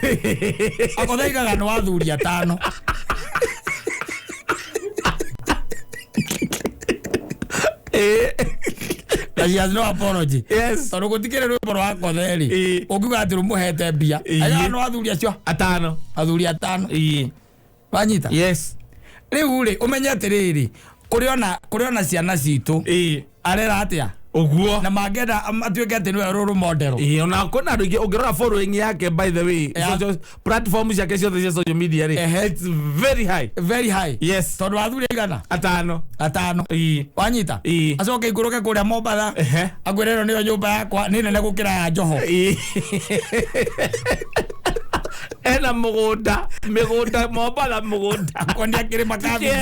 S1: Akothe igaga nĩ wathuri atano. Na she has no apology.
S2: Yes.
S1: Tondũ gũtikĩrĩ rwĩmbo rwa Akothe rĩ.
S2: Ĩĩ.
S1: Ũngiuga atĩ rũmũhete mbia.
S2: Ĩĩ.
S1: Aigaga nĩ wathuri acio.
S2: Atano.
S1: Athuri atano.
S2: Ĩĩ.
S1: Wanyita?
S2: Yes.
S1: Rĩu rĩ, ũmenye atĩrĩrĩ, kũrĩ ona ciana citũ
S2: Ĩĩ.
S1: arera atĩa
S2: Ũguo.
S1: na mangĩenda atuĩke atĩ nĩwe role model.
S2: Ĩĩ, ona kwĩna andũ aingĩ ũngĩrora following yake, by the way, social platform ciake ciothe cia social media rĩ, it's very high.
S1: Very high.
S2: Yes.
S1: Tondũ athuri aigana?
S2: Atano.
S1: Atano.
S2: Ĩĩ.
S1: Wanyita?
S2: Ĩĩ.
S1: Acoke ikũrũke kũrĩa Mombatha, akwĩre ĩno nĩyo nyũmba yakwa, nĩ nene gũkĩra ya Joho.
S2: Ĩĩ. Ena mũgũnda, mĩgũnda Mombatha, mũgũnda.
S1: Akuonia kĩrĩma kabici.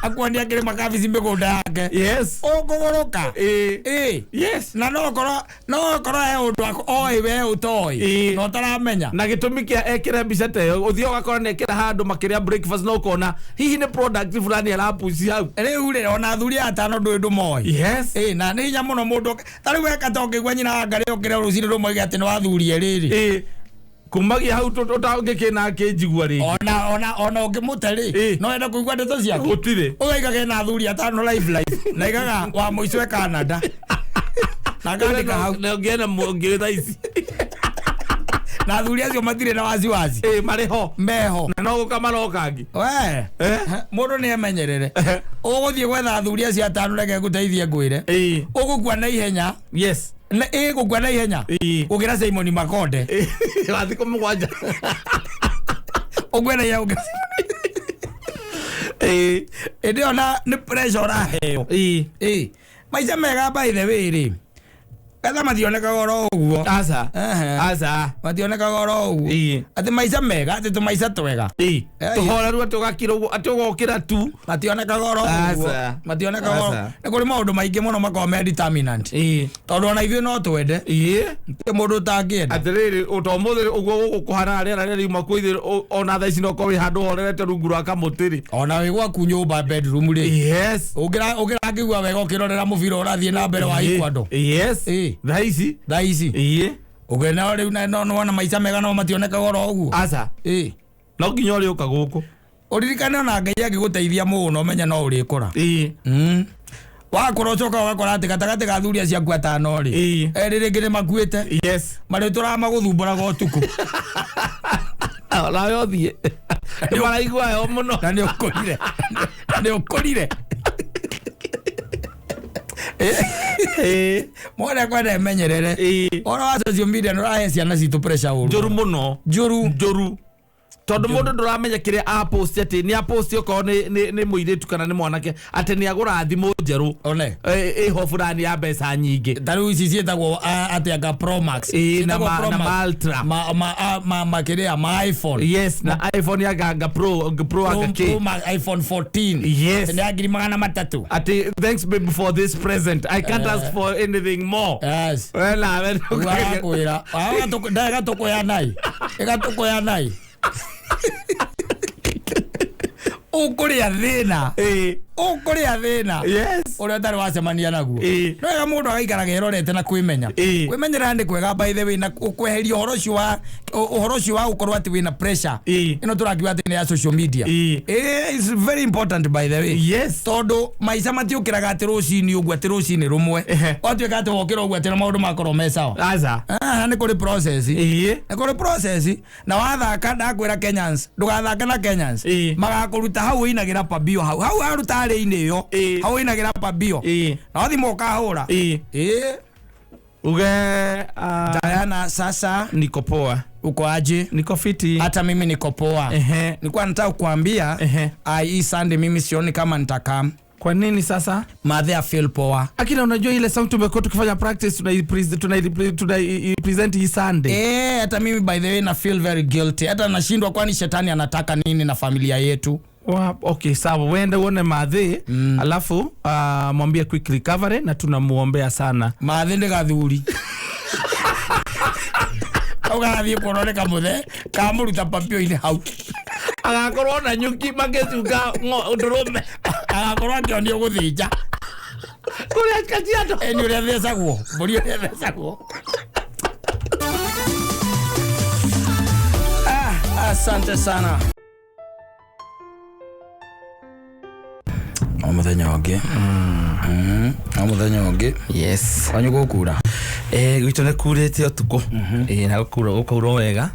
S1: Akuonia kĩrĩma kabici mĩgũnda yake.
S2: Yes.
S1: Ũkũgũrũka.
S2: Ĩĩ.
S1: Ĩĩ.
S2: Yes.
S1: Na no korwo he ũndũ oĩ we ũtoĩ
S2: Ĩĩ.
S1: na ũtaramenya.
S2: Na gĩtũmi kĩa ekĩre mbica ta ĩyo, ũthiĩ ũgakora nĩ ekĩra handũ makĩrĩa breakfast na ũkona hihi nĩ product fulani arapuci hau.
S1: Rĩu rĩ, ona athuri aya atano ndũĩ ndũmoĩ.
S2: Yes.
S1: Ĩĩ, na nĩ hinya mũno mũndũ ta rĩu weka ta ũngĩigua nyina wa Ngarĩ okĩre rũcinĩ rũmoige atĩ nĩ wathurie rĩrĩ.
S2: Ĩĩ, kumagia hau ũtangĩkĩna kĩnjigua rĩngĩ.
S1: Ona ũngĩmũte rĩ, no ende kũigua ndeto ciake.
S2: Gũtirĩ.
S1: Ũyũ aigaga ena athuri atano live live na aigaga wa mũico e Canada na akandĩka hau.
S2: Na ũngĩona ũngĩ thaa ici.
S1: Na athuri acio matirĩ na wasiwasi.
S2: Ĩĩ, marĩ ho.
S1: Meho.
S2: Na no gũka maroka angĩ.
S1: We mũndũ nĩ emenyerere. Ũgũthiĩ gwetha athuri acio atano, reke ngũteithie ngwĩre, ũgũkua na ihenya.
S2: Yes.
S1: Ĩ, gũkua na ihenya gũkĩra Simon Makonde.
S2: Ĩĩ, wa thikũ 7.
S1: Ũkue na ihenya gũkĩra ĩndĩ ona nĩ pressure ũraheo. Ĩ, maica mega, by the way rĩ, getha mationekaga oro ũguo.
S2: Aca.
S1: Ehe.
S2: Aca.
S1: Mationekaga oro ũguo atĩ maica mega, atĩ tũmaica twega.
S2: Tũhoreru atĩ ũgakira ũguo atĩ ũgokĩra tu.
S1: Mationekaga oro ũguo.
S2: Aca.
S1: Mationekaga oro.
S2: Aca.
S1: Nĩ kũrĩ maũndũ maingĩ mũno makoragwo me determinant, tondũ ona ithuĩ no twende. Ti mũndũ ũtangĩenda.
S2: Atĩrĩrĩ, ũta ũmũthĩ ũguo gũkũ kũhana rĩera rĩrĩa riuma kwĩ ithuĩ, ona thaa ici no ũkorwo wĩ handũ horerete rungu rwa kamũtĩ rĩ.
S1: Ona wĩ gwaku nyũmba bedroom rĩ,
S2: Yes.
S1: ũngĩrakĩigua wega ũkĩrorera mũbira ũrathiĩ na mbere wa Ecuador.
S2: Yes. Thaa ici.
S1: Thaa ici. Ũngĩona rĩu na no nĩwona maica mega no mationekaga oro ũguo.
S2: Aca. No nginya ũrĩũka gũkũ.
S1: Ũririkane ona Ngai angĩgũteithia mũno, ũmenye no ũrĩkũra. Wakũra ũcoka ũgakora atĩ gatagatĩ ka athuri acio aku atano rĩ, erĩ rĩngĩ nĩ makuĩte. Marĩ tũraga magũthumbũraga ũtukũ.
S2: Nawe ũthiĩ nĩ maraigua heho mũno.
S1: Na nĩ ũkũrire, na nĩ ũkũrire. Mwana kwenda emenyerere. Ũhoro wa social media nĩ ũrahe ciana citũ pressure ũru.
S2: Njũru mũno.
S1: Njũru.
S2: Njũru, tondũ mũndũ ndũramenya kĩrĩa apost, atĩ nĩ apost okorwo nĩ mũirĩtu kana nĩ mwanake, atĩ nĩ agũra thimũ njerũ.
S1: One.
S2: Ĩho fulani ya mbeca nyingĩ.
S1: Ta rĩu ici ciĩtagwo atĩ anga Pro Max.
S2: Ĩĩ, na
S1: Ciĩtagwo Pro
S2: na
S1: Max.
S2: ma Ultra.
S1: Ma kĩrĩa ma iPhone.
S2: Yes, na iPhone ya ganga pro anga
S1: Pro
S2: k
S1: Max iPhone 14.
S2: Yes.
S1: Nĩ ya 300,000.
S2: Atĩ "Thanks babe for this present, I can't ask for anything more."
S1: Yes.
S2: We nawe.
S1: Ũgakwĩra ĩgatũkũya nai, ĩgatũkũya nai, ũkũrĩa thĩna. Ũkũrĩa thĩna ũrĩa ũtarĩ wacemania naguo. No wega mũndũ agaikaraga erorete na kwĩmenya. Kwĩmenyerera nĩ kwega by the way, na kweheria ũhoro ũcio wa ũhoro ũcio wa gũkorwo atĩ wĩna pressure ĩno tũrakiuga atĩ nĩ ya social media. It's very important by the way. Tondũ maica matiũkĩraga atĩ rũcinĩ ũguo, atĩ rũcinĩ rũmwe watuĩka atĩ wokĩra ũguo atĩ na maũndũ makorwo me sawa.
S2: Aca.
S1: Nĩ kũrĩ process. Nĩ kũrĩ process, na wathaka ndakwĩra Kenyans, ndũgathake na Kenyans. Magakũruta hau ũinagĩra pabio, hau hau aruta arĩ-inĩ ĩyo, hau ũinagĩra pabio, na wathimũ ũkahũra.
S2: Uge
S1: Diana, sasa
S2: niko poa.
S1: Uko aje?
S2: Niko fiti.
S1: Hata mimi niko poa. Nilikuwa nataka kukuambia, hii Sunday mimi sioni kama nitakam.
S2: Kwa nini sasa?
S1: Madhe feel poa.
S2: Akina, unajua ile song tumekuwa tukifanya practice, tunai present hii Sunday.
S1: Eh, hata mimi by the way na feel very guilty. Hata nashindwa, kwani shetani anataka nini na familia yetu?
S2: Okay, sawa, wende uone madhe, alafu mwambie quick recovery na tunamuombea sana.
S1: Madhe nĩ gathuri. Kau garathiĩ kuonwo nĩ kamũthe kamũruta papio-inĩ hau.
S2: Agakorwo na nyuki magĩcunga ndũrũme.
S1: Agakorwo akĩonio gũthĩnja.
S2: Kũrĩa Kajiado.
S1: Nĩ ũrĩa thecagwo, mbũri ũrĩa thecagwo. Ah, asante sana. O mũthenya ũngĩ. O mũthenya ũngĩ. Kwanyu gũkura?
S2: Gwitũ nĩ kurĩte ũtukũ. Na gũkura gũkaura wega.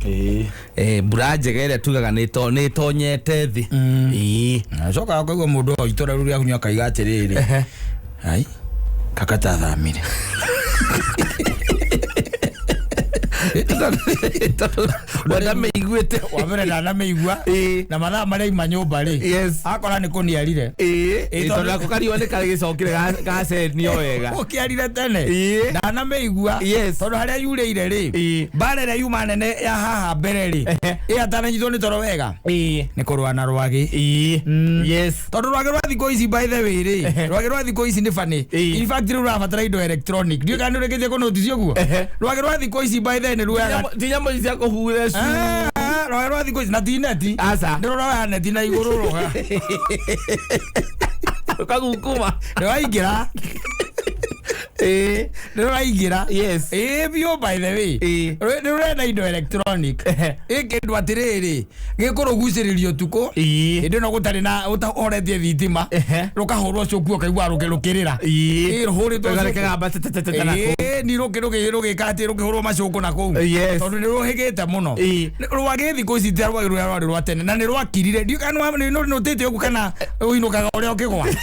S2: Mbura njega ĩrĩa tugaga nĩ ĩtonyete thĩ.
S1: Nacokaga kũigua mũndũ o itũra rĩu rĩa kunyua akaiga atĩrĩrĩ, ai kaka tathamire.
S2: Wenda mĩiguĩte.
S1: Wa mbere ndanamĩigua, na mathaa marĩa aima nyũmba rĩ, akora nĩ kũniarire.
S2: Tondũ nako kariũa nĩ karĩgĩcokire gacenio wega.
S1: Ũkĩarire tene. Ndanamĩigua. Tondũ harĩa yurĩire rĩ, mbara ĩrĩa yuma nene ya haha mbere rĩ, ĩ atananyitwo nĩ toro wega, nĩ kũrũa na rwagĩ. Tondũ rwagĩ rwa thikũ ici by the way rĩ, rwagĩ rwa thikũ ici nĩ funny. In fact rĩu rũrabatara indo electronic. Ndiũĩ kana nĩ ũrĩkĩtie kũnotice ũguo. Rwagĩ rwa thikũ ici by the way nĩ ruoyaga
S2: Ti nyamũ ici cia kũhuhĩra cu.
S1: Ah, rwagĩ rwa thikũ ici na ti neti.
S2: Aca.
S1: Nĩ rũroya neti na igũrũ rũga.
S2: Rũkagukuma.
S1: Nĩ waingĩra. Nĩ rũraingĩra. Ĩĩ biũ by the way. Nĩ rũrenda indo electronic. Ĩ kĩndũ atĩrĩrĩ, gĩkũrũgucĩrĩria ũtukũ, hĩndĩ ĩno gũtarĩ na ũhoretie thitima, rũkahũrwo cuku ũkaigua rũkĩrĩra. Ĩĩ rũhũrĩtwo
S2: Rũkareka
S1: cuku.
S2: gamba tetetete na kũu.
S1: Ĩĩ ni rũgĩka atĩ rũkĩhũrwo macũkũ na kũu. Tondũ nĩ rũhĩgĩte mũno. Rwagĩ thikũ ici ti rwagĩ rũrĩa rwarĩ rwa tene, na nĩ rwakirire. Ndiũĩ kana nĩ nũtĩte ũguo kana ũinũkaga ũrĩa ũkĩgwa.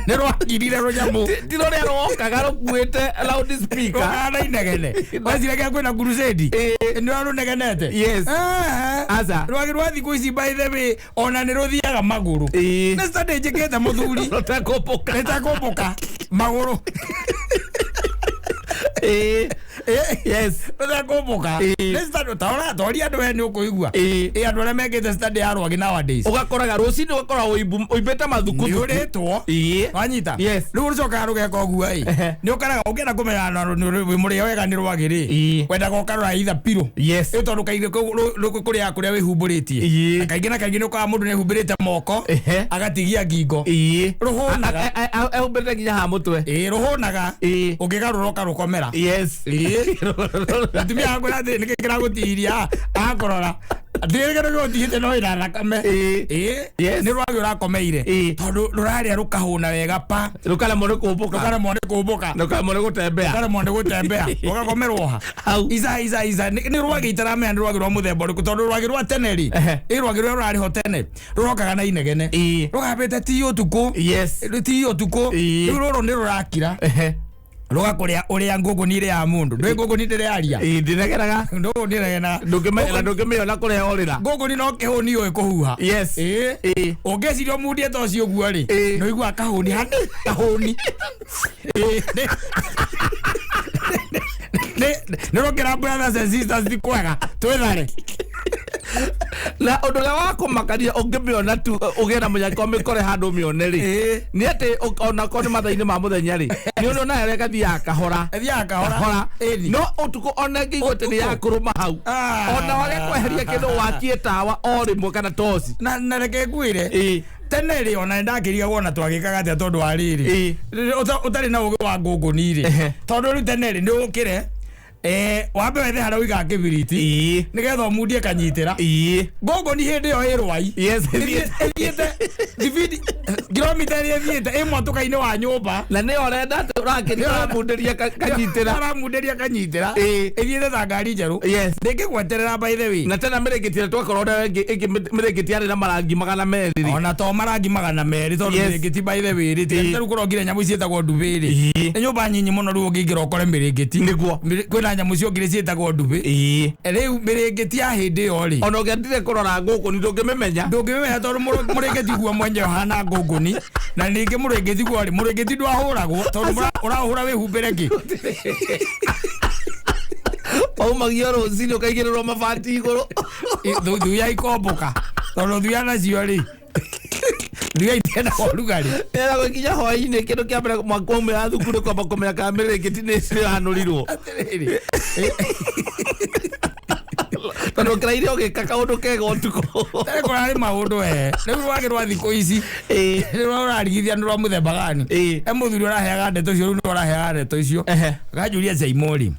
S1: Nĩ rwakirire rũnyamũ.
S2: Ti rũrĩa rwokaga rũkuĩte loud speaker.
S1: Rũkaga na inegene. Weciragia kwĩna crusade. Nĩ rwa rũnegenete.
S2: Aca.
S1: Rwagĩ rwa thikũ ici by the way ona nĩ rũthiaga magũrũ. Nĩ study njĩkĩte mũthuri.
S2: Rũtekũmbũka.
S1: Rĩtekũmbũka magũrũ. Rũtekũmbũka. Nĩ study ta toria andũ we nĩ ũkũigua. Ĩ andũ arĩa mekĩte study ya rwagĩ nowadays.
S2: Ũgakoraga rũcinĩ ũgakora ũimbĩte mathuku.
S1: Nĩ ũrĩtwo. Wanyita. Rĩu rũcokaga rũgeka ũguo ĩ. Nĩ ũkoraga ũngĩenda kũmenya na wĩ mũrĩo wega nĩ rwagĩ rĩ, wendaga ũkarora either pillow. Ĩ tondũ kaingĩ kũrĩa kũrĩa wĩhumbũrĩtie. Na kaingĩ na kaingĩ nĩ ũkoraga mũndũ nĩ ehumbĩrĩte moko, agatigia ngingo. Rũhũnaga.
S2: Ehumbĩrĩte nginya haha mũtwe.
S1: Ĩ rũhũnaga. Ũngĩgarũra ũkarũkomera. Mũtumia akwĩra atĩ nĩkĩ kĩragũtihiria, akũrora atĩrĩrĩ kĩndũ gĩgũtihĩte no wĩna thakame. Nĩ rwagĩ ũrakomeire. Tondũ rũrarĩa rũkahũna wega pa.
S2: Rũkaremwo nĩ kũmbũka.
S1: Rũkaremwo nĩ kũmbũka.
S2: Rũkaremwo nĩ gũtembea.
S1: Rũkaremwo nĩ gũtembea. Rũgakomerwo ha.
S2: Hau.
S1: Ica ica ica nĩ rwagĩ itaramenya nĩ rwagĩ rwa mũthemba ũrĩkũ, tondũ rwagĩ rwa tene rĩ, ĩ rwagĩ rũrĩa rũrarĩ ho tene rũrokaga na inegene. Rũgambĩte ti ũtukũ. Ti ũtukũ. Rĩu rũrũ nĩ rũrakira. Rũgakũrĩa ũrĩa ngũngũni ĩrĩa ya mũndũ. Ndũĩ ngũngũni ndĩrĩ yaria.
S2: Ndĩnegeraga.
S1: Ngũngũni ndĩregena.
S2: Ndũngĩmĩona kũrĩa orĩra.
S1: Ngũngũni no kĩhũni ũĩ kũhuha. Ũngĩciria ũmundie ta ũcio ũguo rĩ, nĩ ũiguaga kahũni hani kahũni. Nĩ rũkĩra brothers and sisters, ti kwega twĩthare.
S2: Na ũndũ ũrĩa wa kũmakania ũngĩmĩona tu ũgĩe na mũnyaka ũmĩkore handũ ũmĩone rĩ, nĩ atĩ onakorwo nĩ mathaa-inĩ ma mũthenya rĩ, nĩ ũrĩonaga ĩrĩa ĩgathiaga kahora.
S1: Ĩthiaga kahora. Ĩni.
S2: No ũtukũ ona ĩngĩigua atĩ nĩ yakũrũma hau, ona wage kweheria kĩndũ, wakie tawa o rĩmwe kana toci.
S1: Na reke ngwĩre, tene rĩ, ona nĩndakĩrigagwo ona twagĩkaga atĩa tondũ wa rĩrĩ ũtarĩ na ũgĩ wa ngũngũni rĩ, tondũ rĩu tene rĩ, nĩ ũkĩre wambe wethe harĩa ũigaga kĩbiriti nĩgetha ũmundie kanyitĩra. Ngũngũni hĩndĩ ĩyo ĩ rwai. Ĩthiĩte thibidi kilomita ĩrĩa ĩthiĩte ĩ mwatũka-inĩ wa nyũmba.
S2: Na nĩyo ũrenda atĩ ũramundĩria kanyitĩra.
S1: Ũramundĩria kanyitĩra. Ĩthiĩte ta ngari njerũ. Ndĩngĩgweterera by the way.
S2: Na tena mĩrĩngĩti ĩrĩa twakorwo nayo ĩngĩ mĩrĩngĩti yarĩ na marangi 200 rĩ.
S1: Ona to marangi 200 tondũ mĩrĩngĩti by the way rĩ, tiga rĩu kũrongire nyamũ ciĩtagwo ndubĩ rĩ. Nĩ nyũmba nyinyi mũno rĩu ũngĩingĩra ũkore mĩrĩngĩti.
S2: Nĩguo.
S1: Kwĩna nyamũ ciongire ciĩtagwo ndubĩ. Rĩu mĩrĩngĩti ya hĩndĩ ĩyo rĩ,
S2: ona ũngĩendire kũrora ngũngũni ndũngĩmĩmenya.
S1: Ndũngĩmĩmenya tondũ mũrĩngĩti guo mwenyewe ũhana ngũngũni. Na ningĩ mũrĩngĩti guo rĩ, mũrĩngĩti ndwahũragwo tondũ ũrahũra wĩhumbĩre kĩ.
S2: Waumagio rũcinĩ ũkaigĩrĩrwo mabati igũrũ.
S1: Thuya ikombũka tondũ thuya nacio rĩ, thuya itiendaga ũrugarĩ.
S2: Ĩra gũkinya hwaĩ-inĩ kĩndũ kĩa mbere mwaumĩra thukuru kwamba kũmenya kana mĩrĩngĩti nĩ ĩranũrirwo.
S1: Atĩrĩrĩ.
S2: Tondũ kĩraire ũgĩka kaũndũ kega ũtukũ.
S1: Tene kũrarĩ maũndũ we. Rĩu rwagĩ rwa thikũ ici, rĩu ũrarigithia nĩ rwa mũthemba gani. He mũthuri ũraheaga ndeto icio, rĩu nĩwe ũraheaga ndeto icio. Akanjũria Saimori,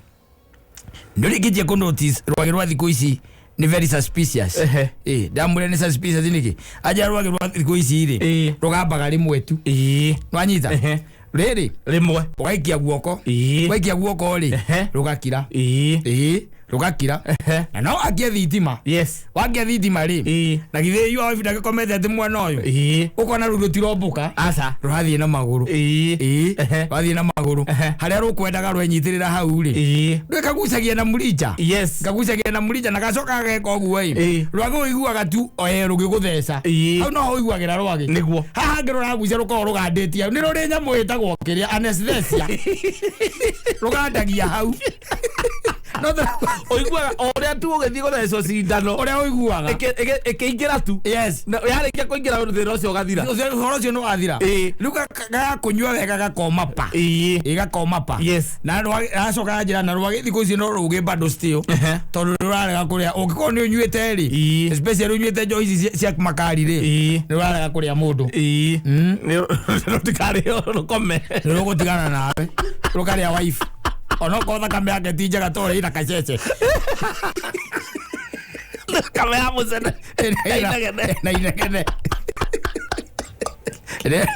S1: nĩ ũrĩkĩtie kũ notice rwagĩ rwa thikũ ici nĩ very suspicious. Ndamwĩra nĩ suspicious nĩkĩ? Anjĩra rwagĩ rwa thikũ ici rĩ, rũgambaga rĩmwe tu. Nĩwanyita? Rĩrĩ,
S2: rĩmwe.
S1: Ũgaikia guoko. Waikia guoko rĩ, rũgakira. Rũgakira. Na no akie thitima. Wakia thitima rĩ, na githĩ you are ndagĩkomete atĩ mwena ũyũ. Ũkona rĩu rũtirombũka.
S2: Aca.
S1: Rũrathiĩ na magũrũ. Rũrathiĩ na magũrũ. Harĩa rũkwendaga rwenyitĩrĩra hau rĩ. Rũkagucagia na mũrija. Kagucagia na mũrija na gacoka gageka ũguo ĩ. Rwagĩ ũiguaga tu rũgĩgũtheca. Hau no ũiguagĩra rwagĩ.
S2: Nĩguo.
S1: Haha hangĩ rũragucia rũkoragwo rũgandĩtie hau. Nĩ rũrĩ nyamũ ĩtagwo kĩrĩa anesthesia. Rũgandagia hau. No
S2: ũiguaga o ũrĩa tu ũgĩthiĩ gũthecwo cindano.
S1: Ũrĩa ũiguaga.
S2: Ĩkĩingĩra tu. Na yarĩkia kũingĩra thĩna ũcio ũgathira.
S1: Ũhoro ũcio nĩ wathira. Rĩu gakũnyua wega gakoma pa. Gakoma pa. Na gacoka njĩra na rwagĩ thikũ ici no rũgĩ bado still. Tondũ rũrarega kũrĩa. Ũngĩkorwo nĩ ũnyuĩte rĩ, especially ũnyuĩte njohi ici cia makari rĩ, nĩ rũrarega kũrĩa mũndũ.
S2: Rũtikarĩo rũkome.
S1: Nĩ rũgũtigana nawe. Rũkarĩa wife. Onokorwo thakame yake ti njega tondũ ĩna kacece.
S2: Thakame ya mũcene.
S1: Na inegene.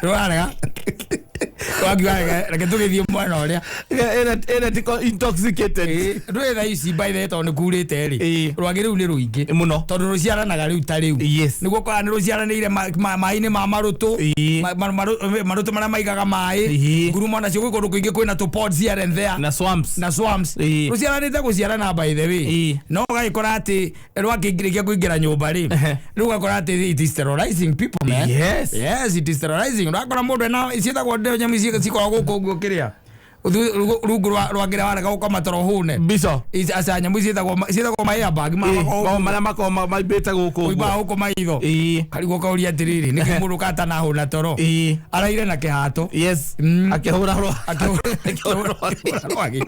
S1: Rũrarega. Rwakiuga reke tũgĩthiĩ mwena ũrĩa.
S2: Ĩna intoxicated.
S1: Ndũĩ thaa ici by the way tondũ nĩ kurĩte rĩ, rwagĩ rĩu nĩ rũingĩ.
S2: Mũno.
S1: Tondũ rũciaranaga rĩu ta rĩu. Nĩguo ũkoraga nĩ rũciaranĩire maĩ-inĩ ma marũtũ. Marũtũ marĩa maigaga maĩ. Ngurumo nacio gwĩ kũndũ kũingĩ kwĩna tũ ponds here and there.
S2: Na swamps.
S1: Na swamps. Rũciaranĩte gũciarana by the way. No ũgagĩkora atĩ rwakĩingĩrĩkia kũingĩra nyũmba rĩ, rĩu ũgakora atĩ it is terrorizing people, man. Yes, it is terrorizing. Ũrakora mũndũ ena ciĩtagwo nyamũ ici cikoragwo gũkũ ũguo kĩrĩa. Rungu rwa kĩrĩa warega gũkoma toro hũne.
S2: Mbico.
S1: Ici, aca, nyamũ ici ciĩtagwo ma airbag, ma makoragwo
S2: Marĩa makoragwo maimbĩte gũkũ ũguo.
S1: Ũimbaga gũkũ maitho. Karigwo kauria atĩrĩrĩ, nĩkĩ mũndũ katanahũna toro? Araire na kĩhato.
S2: Akĩhũra rwa.
S1: Akĩhũra rwagĩ.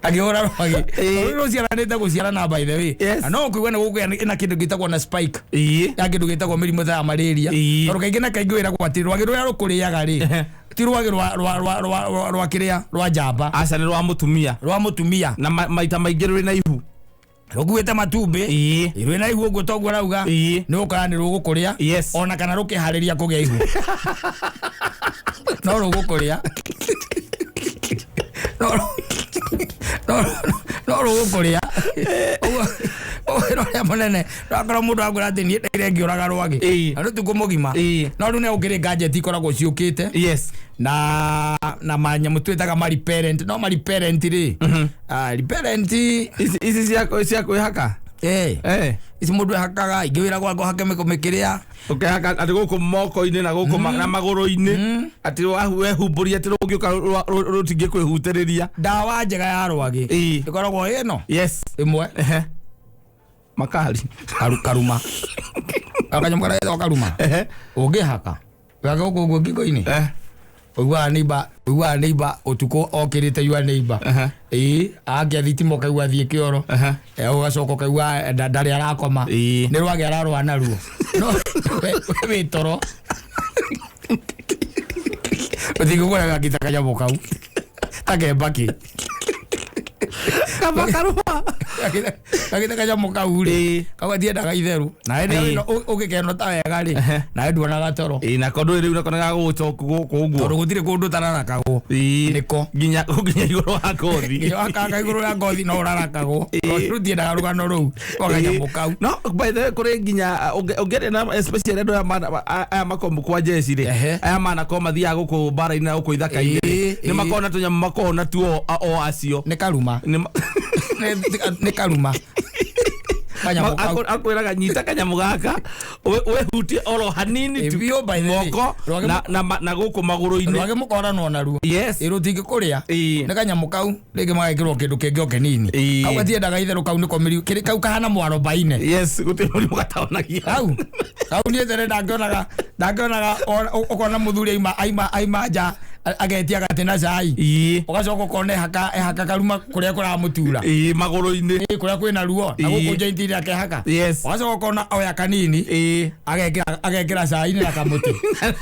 S1: Akĩhũra rwagĩ. Rũrũ rũciaranĩte gũciarana by the way. Na no ũkũigua nĩ gũkũ ĩna kĩndũ gĩtagwo na spike. Ya kĩndũ gĩtagwo mĩrimũ ta ya malaria. Tondũ kaingĩ na kaingĩ wĩragwo atĩ rwagĩ rũrĩa rũkũrĩaga rĩ, ti rwagĩ rwa kĩrĩa, rwa njamba.
S2: Aca, nĩ rwa mũtumia.
S1: Rwa mũtumia.
S2: Na maita maingĩ rwĩ na ihu.
S1: Rũkuĩte matumbĩ. Rwĩ na ihu ũguo toguo arauga. Nĩ ũgũkora nĩ rũgũkũrĩa. Ona kana rũkĩharĩria kũgĩa ihu. No rũgũkũrĩa. No rũgũkũrĩa. Ũguo, ũguo ũrĩa mũnene, ũrakora mũndũ akwĩra atĩ niĩ ndaire ngĩũraga rwagĩ. Na rĩu tukũ mũgima. No rĩu nĩ gũkĩrĩ gadget ikoragwo ciũkĩte. Na manyamũ twĩtaga ma repellent. No ma repellent rĩ. Repellent
S2: Ici cia kwĩhaka?
S1: Ici mũndũ ehakaga, ingĩ wĩragwo angĩ ũhake mĩkĩrĩa.
S2: Ũkehaka atĩ gũkũ moko-inĩ na gũkũ na magũrũ-inĩ. Atĩ wehumbũria atĩ rũngĩũka rũtingĩkwĩhutĩrĩria.
S1: Ndawa njega ya rwagĩ. Ĩkoragwo ĩno. Ĩmwe.
S2: Makari.
S1: Karuma kanyamũ karĩa getagwo karuma. Ũngĩhaka gaka gũkũ ũguo ngingo-inĩ, ũiguaga neighbor ũtukũ okĩrĩte yua neighbor. Ĩĩ, akia thitima ũkaigua athiĩ kĩoro. Ũgacoka ũkaigua ndarĩ arakoma. Nĩ rwagĩ ararũa naruo, no we wĩ toro ũtingĩkora gakita kanyamũ kau ta kembaki.
S2: Kaba karuma.
S1: Gagita kanyamũ kau rĩ, kau gatiendaga itheru nawe. Ũgĩkeno ta wega rĩ, nawe nduonaga toro.
S2: Ĩĩ, nako ndũĩ rĩu nako nĩgagũgũcoku gũkũ ũguo.
S1: Tondũ gũtirĩ kũndũ ũtararakagwo. Nĩko.
S2: Nginya igũrũ wa ngothi.
S1: Nginya wakanga igũrũ rĩa ngothi no ũrarakagwo. Rĩu ndiendaga rũgano rũu rwa kanyamũ kau.
S2: No by the way, kũrĩ nginya ũngĩaria na especially andũ aya makomũ kwa jeshi rĩ, aya manakorwo mathiaga gũkũ mbara-inĩ na gũkũ ithaka-inĩ rĩ, nĩ makoragwo na tũnyamũ makoragwo natuo o acio.
S1: Nĩ karuma. Nĩ karuma kanyamũ kau.
S2: Akwĩraga nyita kanyamũ gaka wĩhutie oro hanini tu
S1: Biũ, by the way.
S2: moko na gũkũ magũrũ-inĩ.
S1: Rwagĩ mũkoranwo naruo. Ĩ, rũtingĩkũrĩa. Nĩ kanyamũ kau rĩngĩ magekĩrwo kĩndũ kĩngĩ o kĩnini. Kau gatiendaga itherũ, kau nĩko mĩri kau kahana mwarobaine.
S2: Yes, gũtirĩ mũrimũ gataonagia.
S1: Kau niĩ tene ndangĩonaga ũkona mũthuri aima nja agetia gatĩ na cai, ũgacoka ũkona ehaka karuma kũrĩa kũramũtura.
S2: Ĩĩ, magũrũ-inĩ.
S1: Ĩĩ, kũrĩa kwĩna ruo na gũkũ joint-inĩ akehaka. Ũgacoka ũkona oya kanini, agekĩra cai-inĩ na kamũtĩ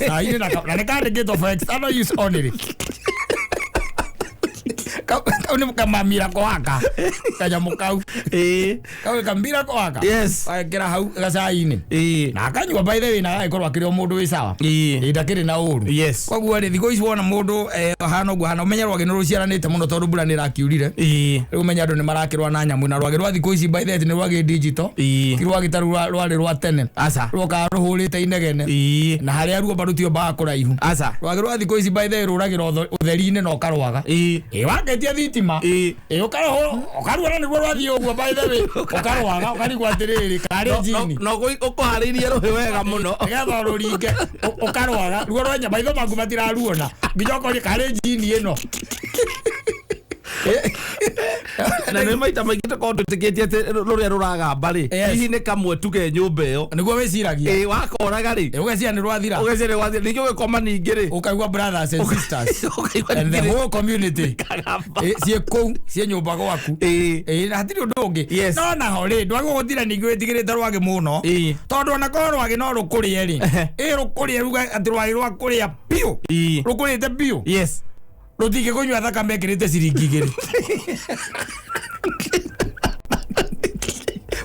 S1: cai-inĩ na nĩ kandĩkĩtwo "for external use only". Kau nĩ kamamira koaka kanyamũ kau. Kau nĩ kamira koaka. Agekĩra hau gacai-inĩ na akanyua, by the way, na agagĩkorwo akĩrĩ o mũndũ wĩ sawa. Ĩ, ndakĩrĩ na ũru. Koguo rĩ, thikũ ici wona mũndũ ahana ũguo hana, ũmenye rwagĩ nĩ rũciaranĩte mũno tondũ mbura nĩ ĩrakiurire. Rĩu ũmenye andũ nĩ marakĩrwa na nyamũ, na rwagĩ rwa thikũ ici, by the way, nĩ rwagĩ digital, ti rwagĩ ta rũu rwarĩ rwa tene. Rwokaga rũhũrĩte inegene na harĩa ruomba rũtiombaga kũraihu. Rwagĩ rwa thikũ ici, by the way, rũragĩra ũtheri-inĩ na ũkarwaga. Ĩ, waketia thitima. Ĩ, ũkaruona nĩguo rwathiĩ ũguo, by the way, ũkarwaga ũkarigwo atĩrĩrĩ, karĩ njini.
S2: No ũkũharĩirie rũhĩ wega mũno.
S1: Nĩgetha ũrũringe ũkarwaga ruo rwenya maitho maku matiraruona nginya ũkoria karĩ njini ĩno.
S2: Na nĩ maita maingĩ tũkorwo twĩtĩkĩtie atĩ rũrĩa rũragamba rĩ, hihi nĩ kamwe tu ke nyũmba ĩyo.
S1: Nĩguo wĩciragia.
S2: Ĩ, wakoraga rĩ,
S1: ũgeciria nĩ rwathira.
S2: Ũgeciria nĩ rwathira. Ningĩ ũgĩkoma ningĩ rĩ,
S1: ũkaigua brothers and sisters
S2: ũkaigua
S1: and the
S2: ningĩ rĩ,
S1: whole community
S2: kagamba.
S1: Ciĩ kũu ciĩ nyũmba gwaku. Ĩ, na hatirĩ ũndũ ũngĩ. No naho rĩ, ndwagĩ gũtira ningĩ wĩtigĩrĩte rwagĩ mũno, tondũ ona korwo rwagĩ no rũkũrĩe rĩ, ĩ, rũkũrĩe ruga atĩ rwagĩ rwa kũrĩa biũ, rũkũrĩte biũ, rũtingĩkũnyua thakame ĩkĩrĩte ciringi 2.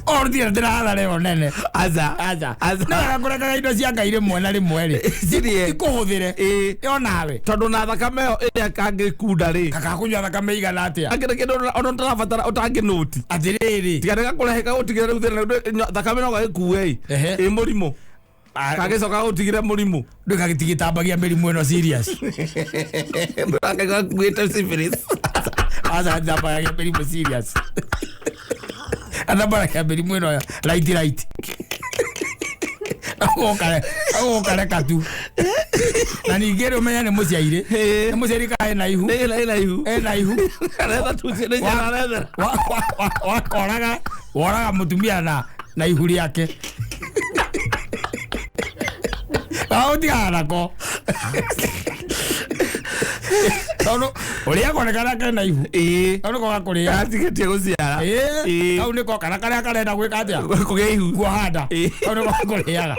S1: O rũtirĩ ndĩrathara ĩyo nene.
S2: Aca.
S1: Aca.
S2: Aca.
S1: No wega kũrekaga indo cia Ngai rĩmwe na rĩmwe rĩ,
S2: Cirie.
S1: ikũhũthĩre yo nawe.
S2: Tondũ na thakame ĩyo ĩrĩa kangĩkunda rĩ,
S1: Kakakũnyua thakame igana atĩa?
S2: Akĩrĩ kĩndũ ona ũtarabatara ũtangĩnũti.
S1: Atĩrĩrĩ,
S2: Tiga nĩgakũrehe gagũtigĩre rĩu thĩna, thakame no gagĩkue ĩ ĩ mũrimũ, kagĩcoka gagũtigĩre mũrimũ.
S1: Ndũĩ gagĩtigĩtambagia mĩrimũ ĩno serious.
S2: Gakuĩte syphilis.
S1: Aca, gatambagia mĩrimũ serious, gatambagia mĩrimũ ĩno right right. Ũgũkareka tu na ningĩ rĩ, ũmenye nĩ mũciairĩ, nĩ mũciari ka ena ihu.
S2: Nĩ ihu.
S1: Ena ihu.
S2: Aretha tu nĩ ciana arethera.
S1: Wakoraga woraga mũtumia na ihu rĩake, ũtigaga nako tondũ ũrĩa konekana kena ihu, kau nĩko gakũrĩa.
S2: Gatigĩtie gũciara.
S1: Kau nĩko kana karĩa karenda gwĩka atĩa?
S2: Kũgĩa ihu.
S1: Kuoha nda. Kau nĩko gakũrĩaga,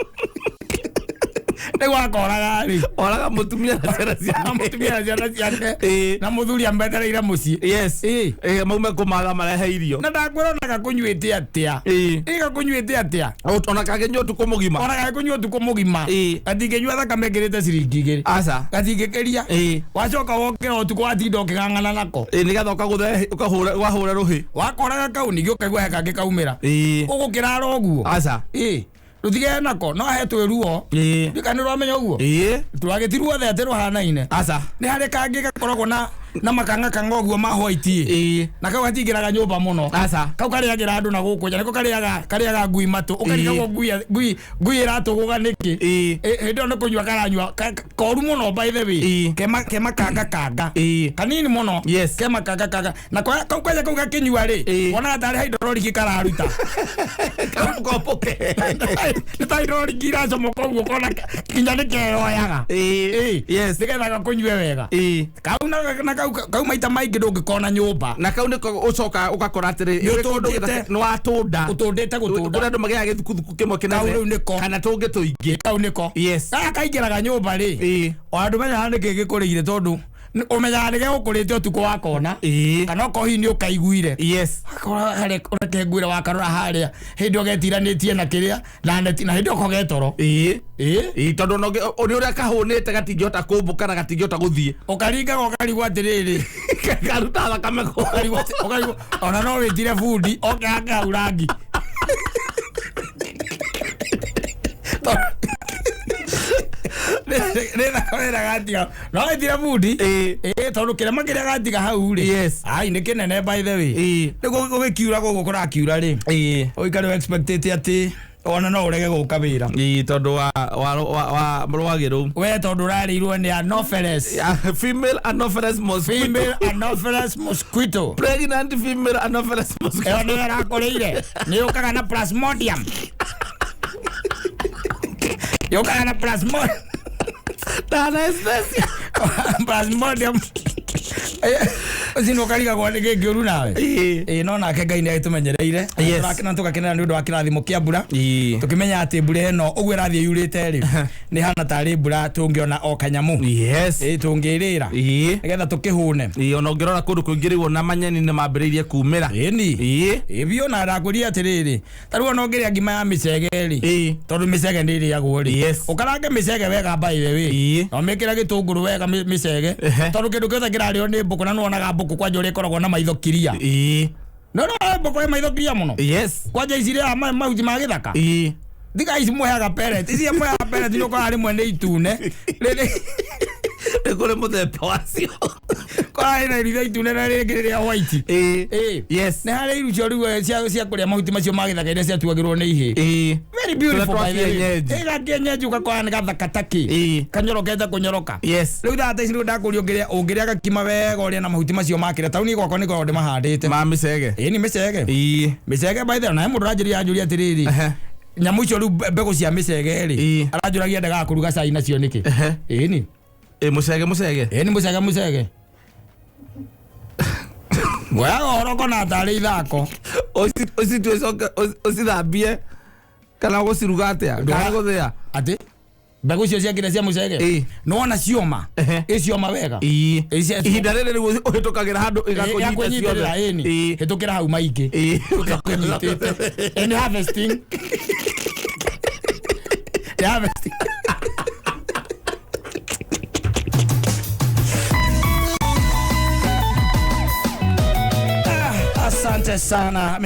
S1: nĩguo akoraga rĩ.
S2: Oraga mũtumia na ciana
S1: Na
S2: ciake.
S1: Mũtumia na ciana ciake na mũthuri ametereire mũciĩ.
S2: Ĩ, maume kũmatha marehe irio.
S1: Na ndakwĩra ona gakũnyuĩte atĩa, ĩ, gakũnyuĩte atĩa.
S2: Ona kangĩnyua ũtukũ mũgima.
S1: Ona gagĩkũnyua ũtukũ mũgima, gatingĩnyua thakame ĩkĩrĩte ciringi 2.
S2: Aca.
S1: Gatingĩkĩria. Wacoka wokĩra ũtukũ watinda ũkĩng'ang'ana nako.
S2: Ĩ, nĩgetha ũkagũthe ũkahũra ũgahũra rũhĩ.
S1: Wakoraga kau ningĩ ũkaigua he kangĩ kaumĩra. Ũgũkĩrara ũguo.
S2: Aca.
S1: Ĩ, rũtigee nako no hetwe ruo. Ndika nĩ rwamenya ũguo. Rwagĩ ti ruothe atĩ rũhanaine.
S2: Aca.
S1: Nĩ harĩ kangĩ gakoragwo na Na makang'akang'a ũguo ma white. Na kau gatingĩraga nyũmba mũno.
S2: Aca.
S1: Kau karĩagĩra andũ na gũkũ nja, nĩko karĩaga ngui matũ. Ũkarigagwo ngui ĩratũgũga nĩkĩ. Hĩndĩ ĩyo nĩ kũnyua karanyua koru mũno by the way. Kema kanga kanga. Kanini mũno.
S2: Yes.
S1: Kema kanga kanga. Na kau kwanja kau gakĩnyua rĩ, wonaga tarĩ hydraulic kararuta.
S2: Kamũkomboke.
S1: Nĩ ta hydraulic iracomoka ũguo ũkona nginya nĩ keyoyaga.
S2: Yes.
S1: Nĩgetha gakũnyue wega. Kau na kau maita maingĩ ndũngĩkona nyũmba.
S2: Na kau nĩko ũcokaga ũgakora atĩrĩ nĩ watũnda.
S1: Ũtũndĩte gũtũnda.
S2: Kũrĩ andũ magĩaga gĩthukuthuku kĩmwe kĩnene.
S1: Kau rĩu nĩko.
S2: Kana tũngĩ tũingĩ.
S1: Kau nĩko.
S2: Yes.
S1: Gaka kaingĩraga nyũmba rĩ. O andũ menyaga nĩkĩ gĩkũrĩire tondũ ũmenyaga nĩ gegũkũrĩte ũtukũ wakona. Kana okorwo hihi nĩ ũkaiguire.
S2: Yes.
S1: Harĩa ũreke nguire wakarora harĩa hĩndĩ ĩyo getiranĩtie na kĩrĩa na neti na hĩndĩ ĩyo ko getoro.
S2: Tondũ nĩ ũrĩa kahũnĩte gatingĩhota kũmbũka na gatingĩhota gũthiĩ.
S1: Ũkaringaga ũkarigwo atĩrĩrĩ.
S2: Karuta thakame kũ.
S1: Ũkarigwo ona no wĩtire bundi oke hake hau rangi. Nĩ thakame gatiga. No wĩtire bundi. Tondũ kĩrema kĩrĩa gatiga hau rĩ.
S2: Yes.
S1: Ai nĩ kĩnene by the way. Nĩguo gũgĩkiura gũkũ kũrakiura rĩ. Ũikare expectate atĩ ona no ũrege gũka wĩra.
S2: Tondũ wa rwagĩ rũu.
S1: We tondũ ũrarĩirwo nĩ Anopheles.
S2: Female Anopheles mosquito.
S1: Female Anopheles mosquito.
S2: Pregnant female Anopheles mosquito.
S1: Ĩyo nĩyo ĩrakũrĩire. Nĩ yũkaga na plasmodium. Yũkaga na plasmodium.
S2: Na anesthesia.
S1: Plasmodium. Ũcio nĩ ũkarigagwo nĩ kĩ kĩũru nawe. No nake Ngai nĩ agĩtũmenyereire. Na tũgakenera nĩ ũndũ wa kĩrathimo kĩa mbura. Tũkĩmenya atĩ mbura ĩno ũguo ĩrathiĩ yurĩte rĩ, nĩ hana tarĩ mbura tũngĩona o kanyamũ.
S2: Yes.
S1: Tũngĩrĩra. Nĩgetha tũkĩhũne.
S2: Ona ũngĩrora kũndũ kũingĩ rĩu ona manyeni nĩ mambĩrĩirie kumĩra.
S1: Ĩni. Biũ na ndakwĩrire atĩrĩrĩ, ta rĩu ona ũngĩrĩa ngima ya mĩcege rĩ, tondũ mĩcege nĩ ĩrĩagwo rĩ, ũkarange mĩcege wega by the way. Na ũmĩkĩre gĩtũngũrũ wega mĩcege, tondũ kĩndũ gĩothe kĩrarĩo nĩ mbũkũ na nĩwonaga mbũkũ kwanja ũrĩa ĩkoragwo na maitho kiria. No mbũkũ ĩ maitho kiria mũno.
S2: Yes.
S1: Kwanja ici irĩaga mahuti ma gĩthaka. Thiga ici mũheaga pellet. Ici mũheaga pellet nĩ ũkoraga rĩmwe nĩ itune.
S2: Nĩ kũrĩ mũthemba wacio.
S1: Kora ĩna iru itune na rĩngĩ rĩrĩa white.
S2: Yes.
S1: Nĩ harĩ iru cio rĩu cia kũrĩa mahuti macio ma gĩthaka iria ciatuagĩrwo nĩ ihĩĩ. Very beautiful by the way. Ĩga kienyeji ũgakora nĩ gathaka ta kĩ. Kanyorokete kũnyoroka.
S2: Yes.
S1: Rĩu thaa ici rĩu ndakũria ũngĩrĩa gakima wega ũrĩe na mahuti macio ma kĩrĩa taũni gwakwa nĩ ngoragwo ndĩmahandĩte.
S2: Ma mĩcege.
S1: Nĩ mĩcege. Mĩcege by the way na he mũndũ ũranjĩria anjũria atĩrĩrĩ. Nyamũ icio rĩu mbegũ cia mĩcege rĩ, aranjũragia ndagaga kũruga cai nacio nĩkĩ. Ĩni.
S2: Mũcege mũcege.
S1: Nĩ mũcege mũcege. Ngoyaga ũhoro kona tarĩ ithako.
S2: Ũcitue ũcithambie kana gũciruga atĩa? Kana gũthĩa?
S1: Atĩ? Mbegũ icio cia kĩrĩa cia mũcege? Nĩwona cioma? Ĩ cioma wega?
S2: Ihinda rĩrĩ rĩu ũhĩtũkagĩra handũ ĩgakũnyita ciothe.
S1: Ĩni. Hĩtũkĩra hau maingĩ. Ũgakũnyitĩte. Nĩ harvesting. Nĩ harvesting. Asante sana.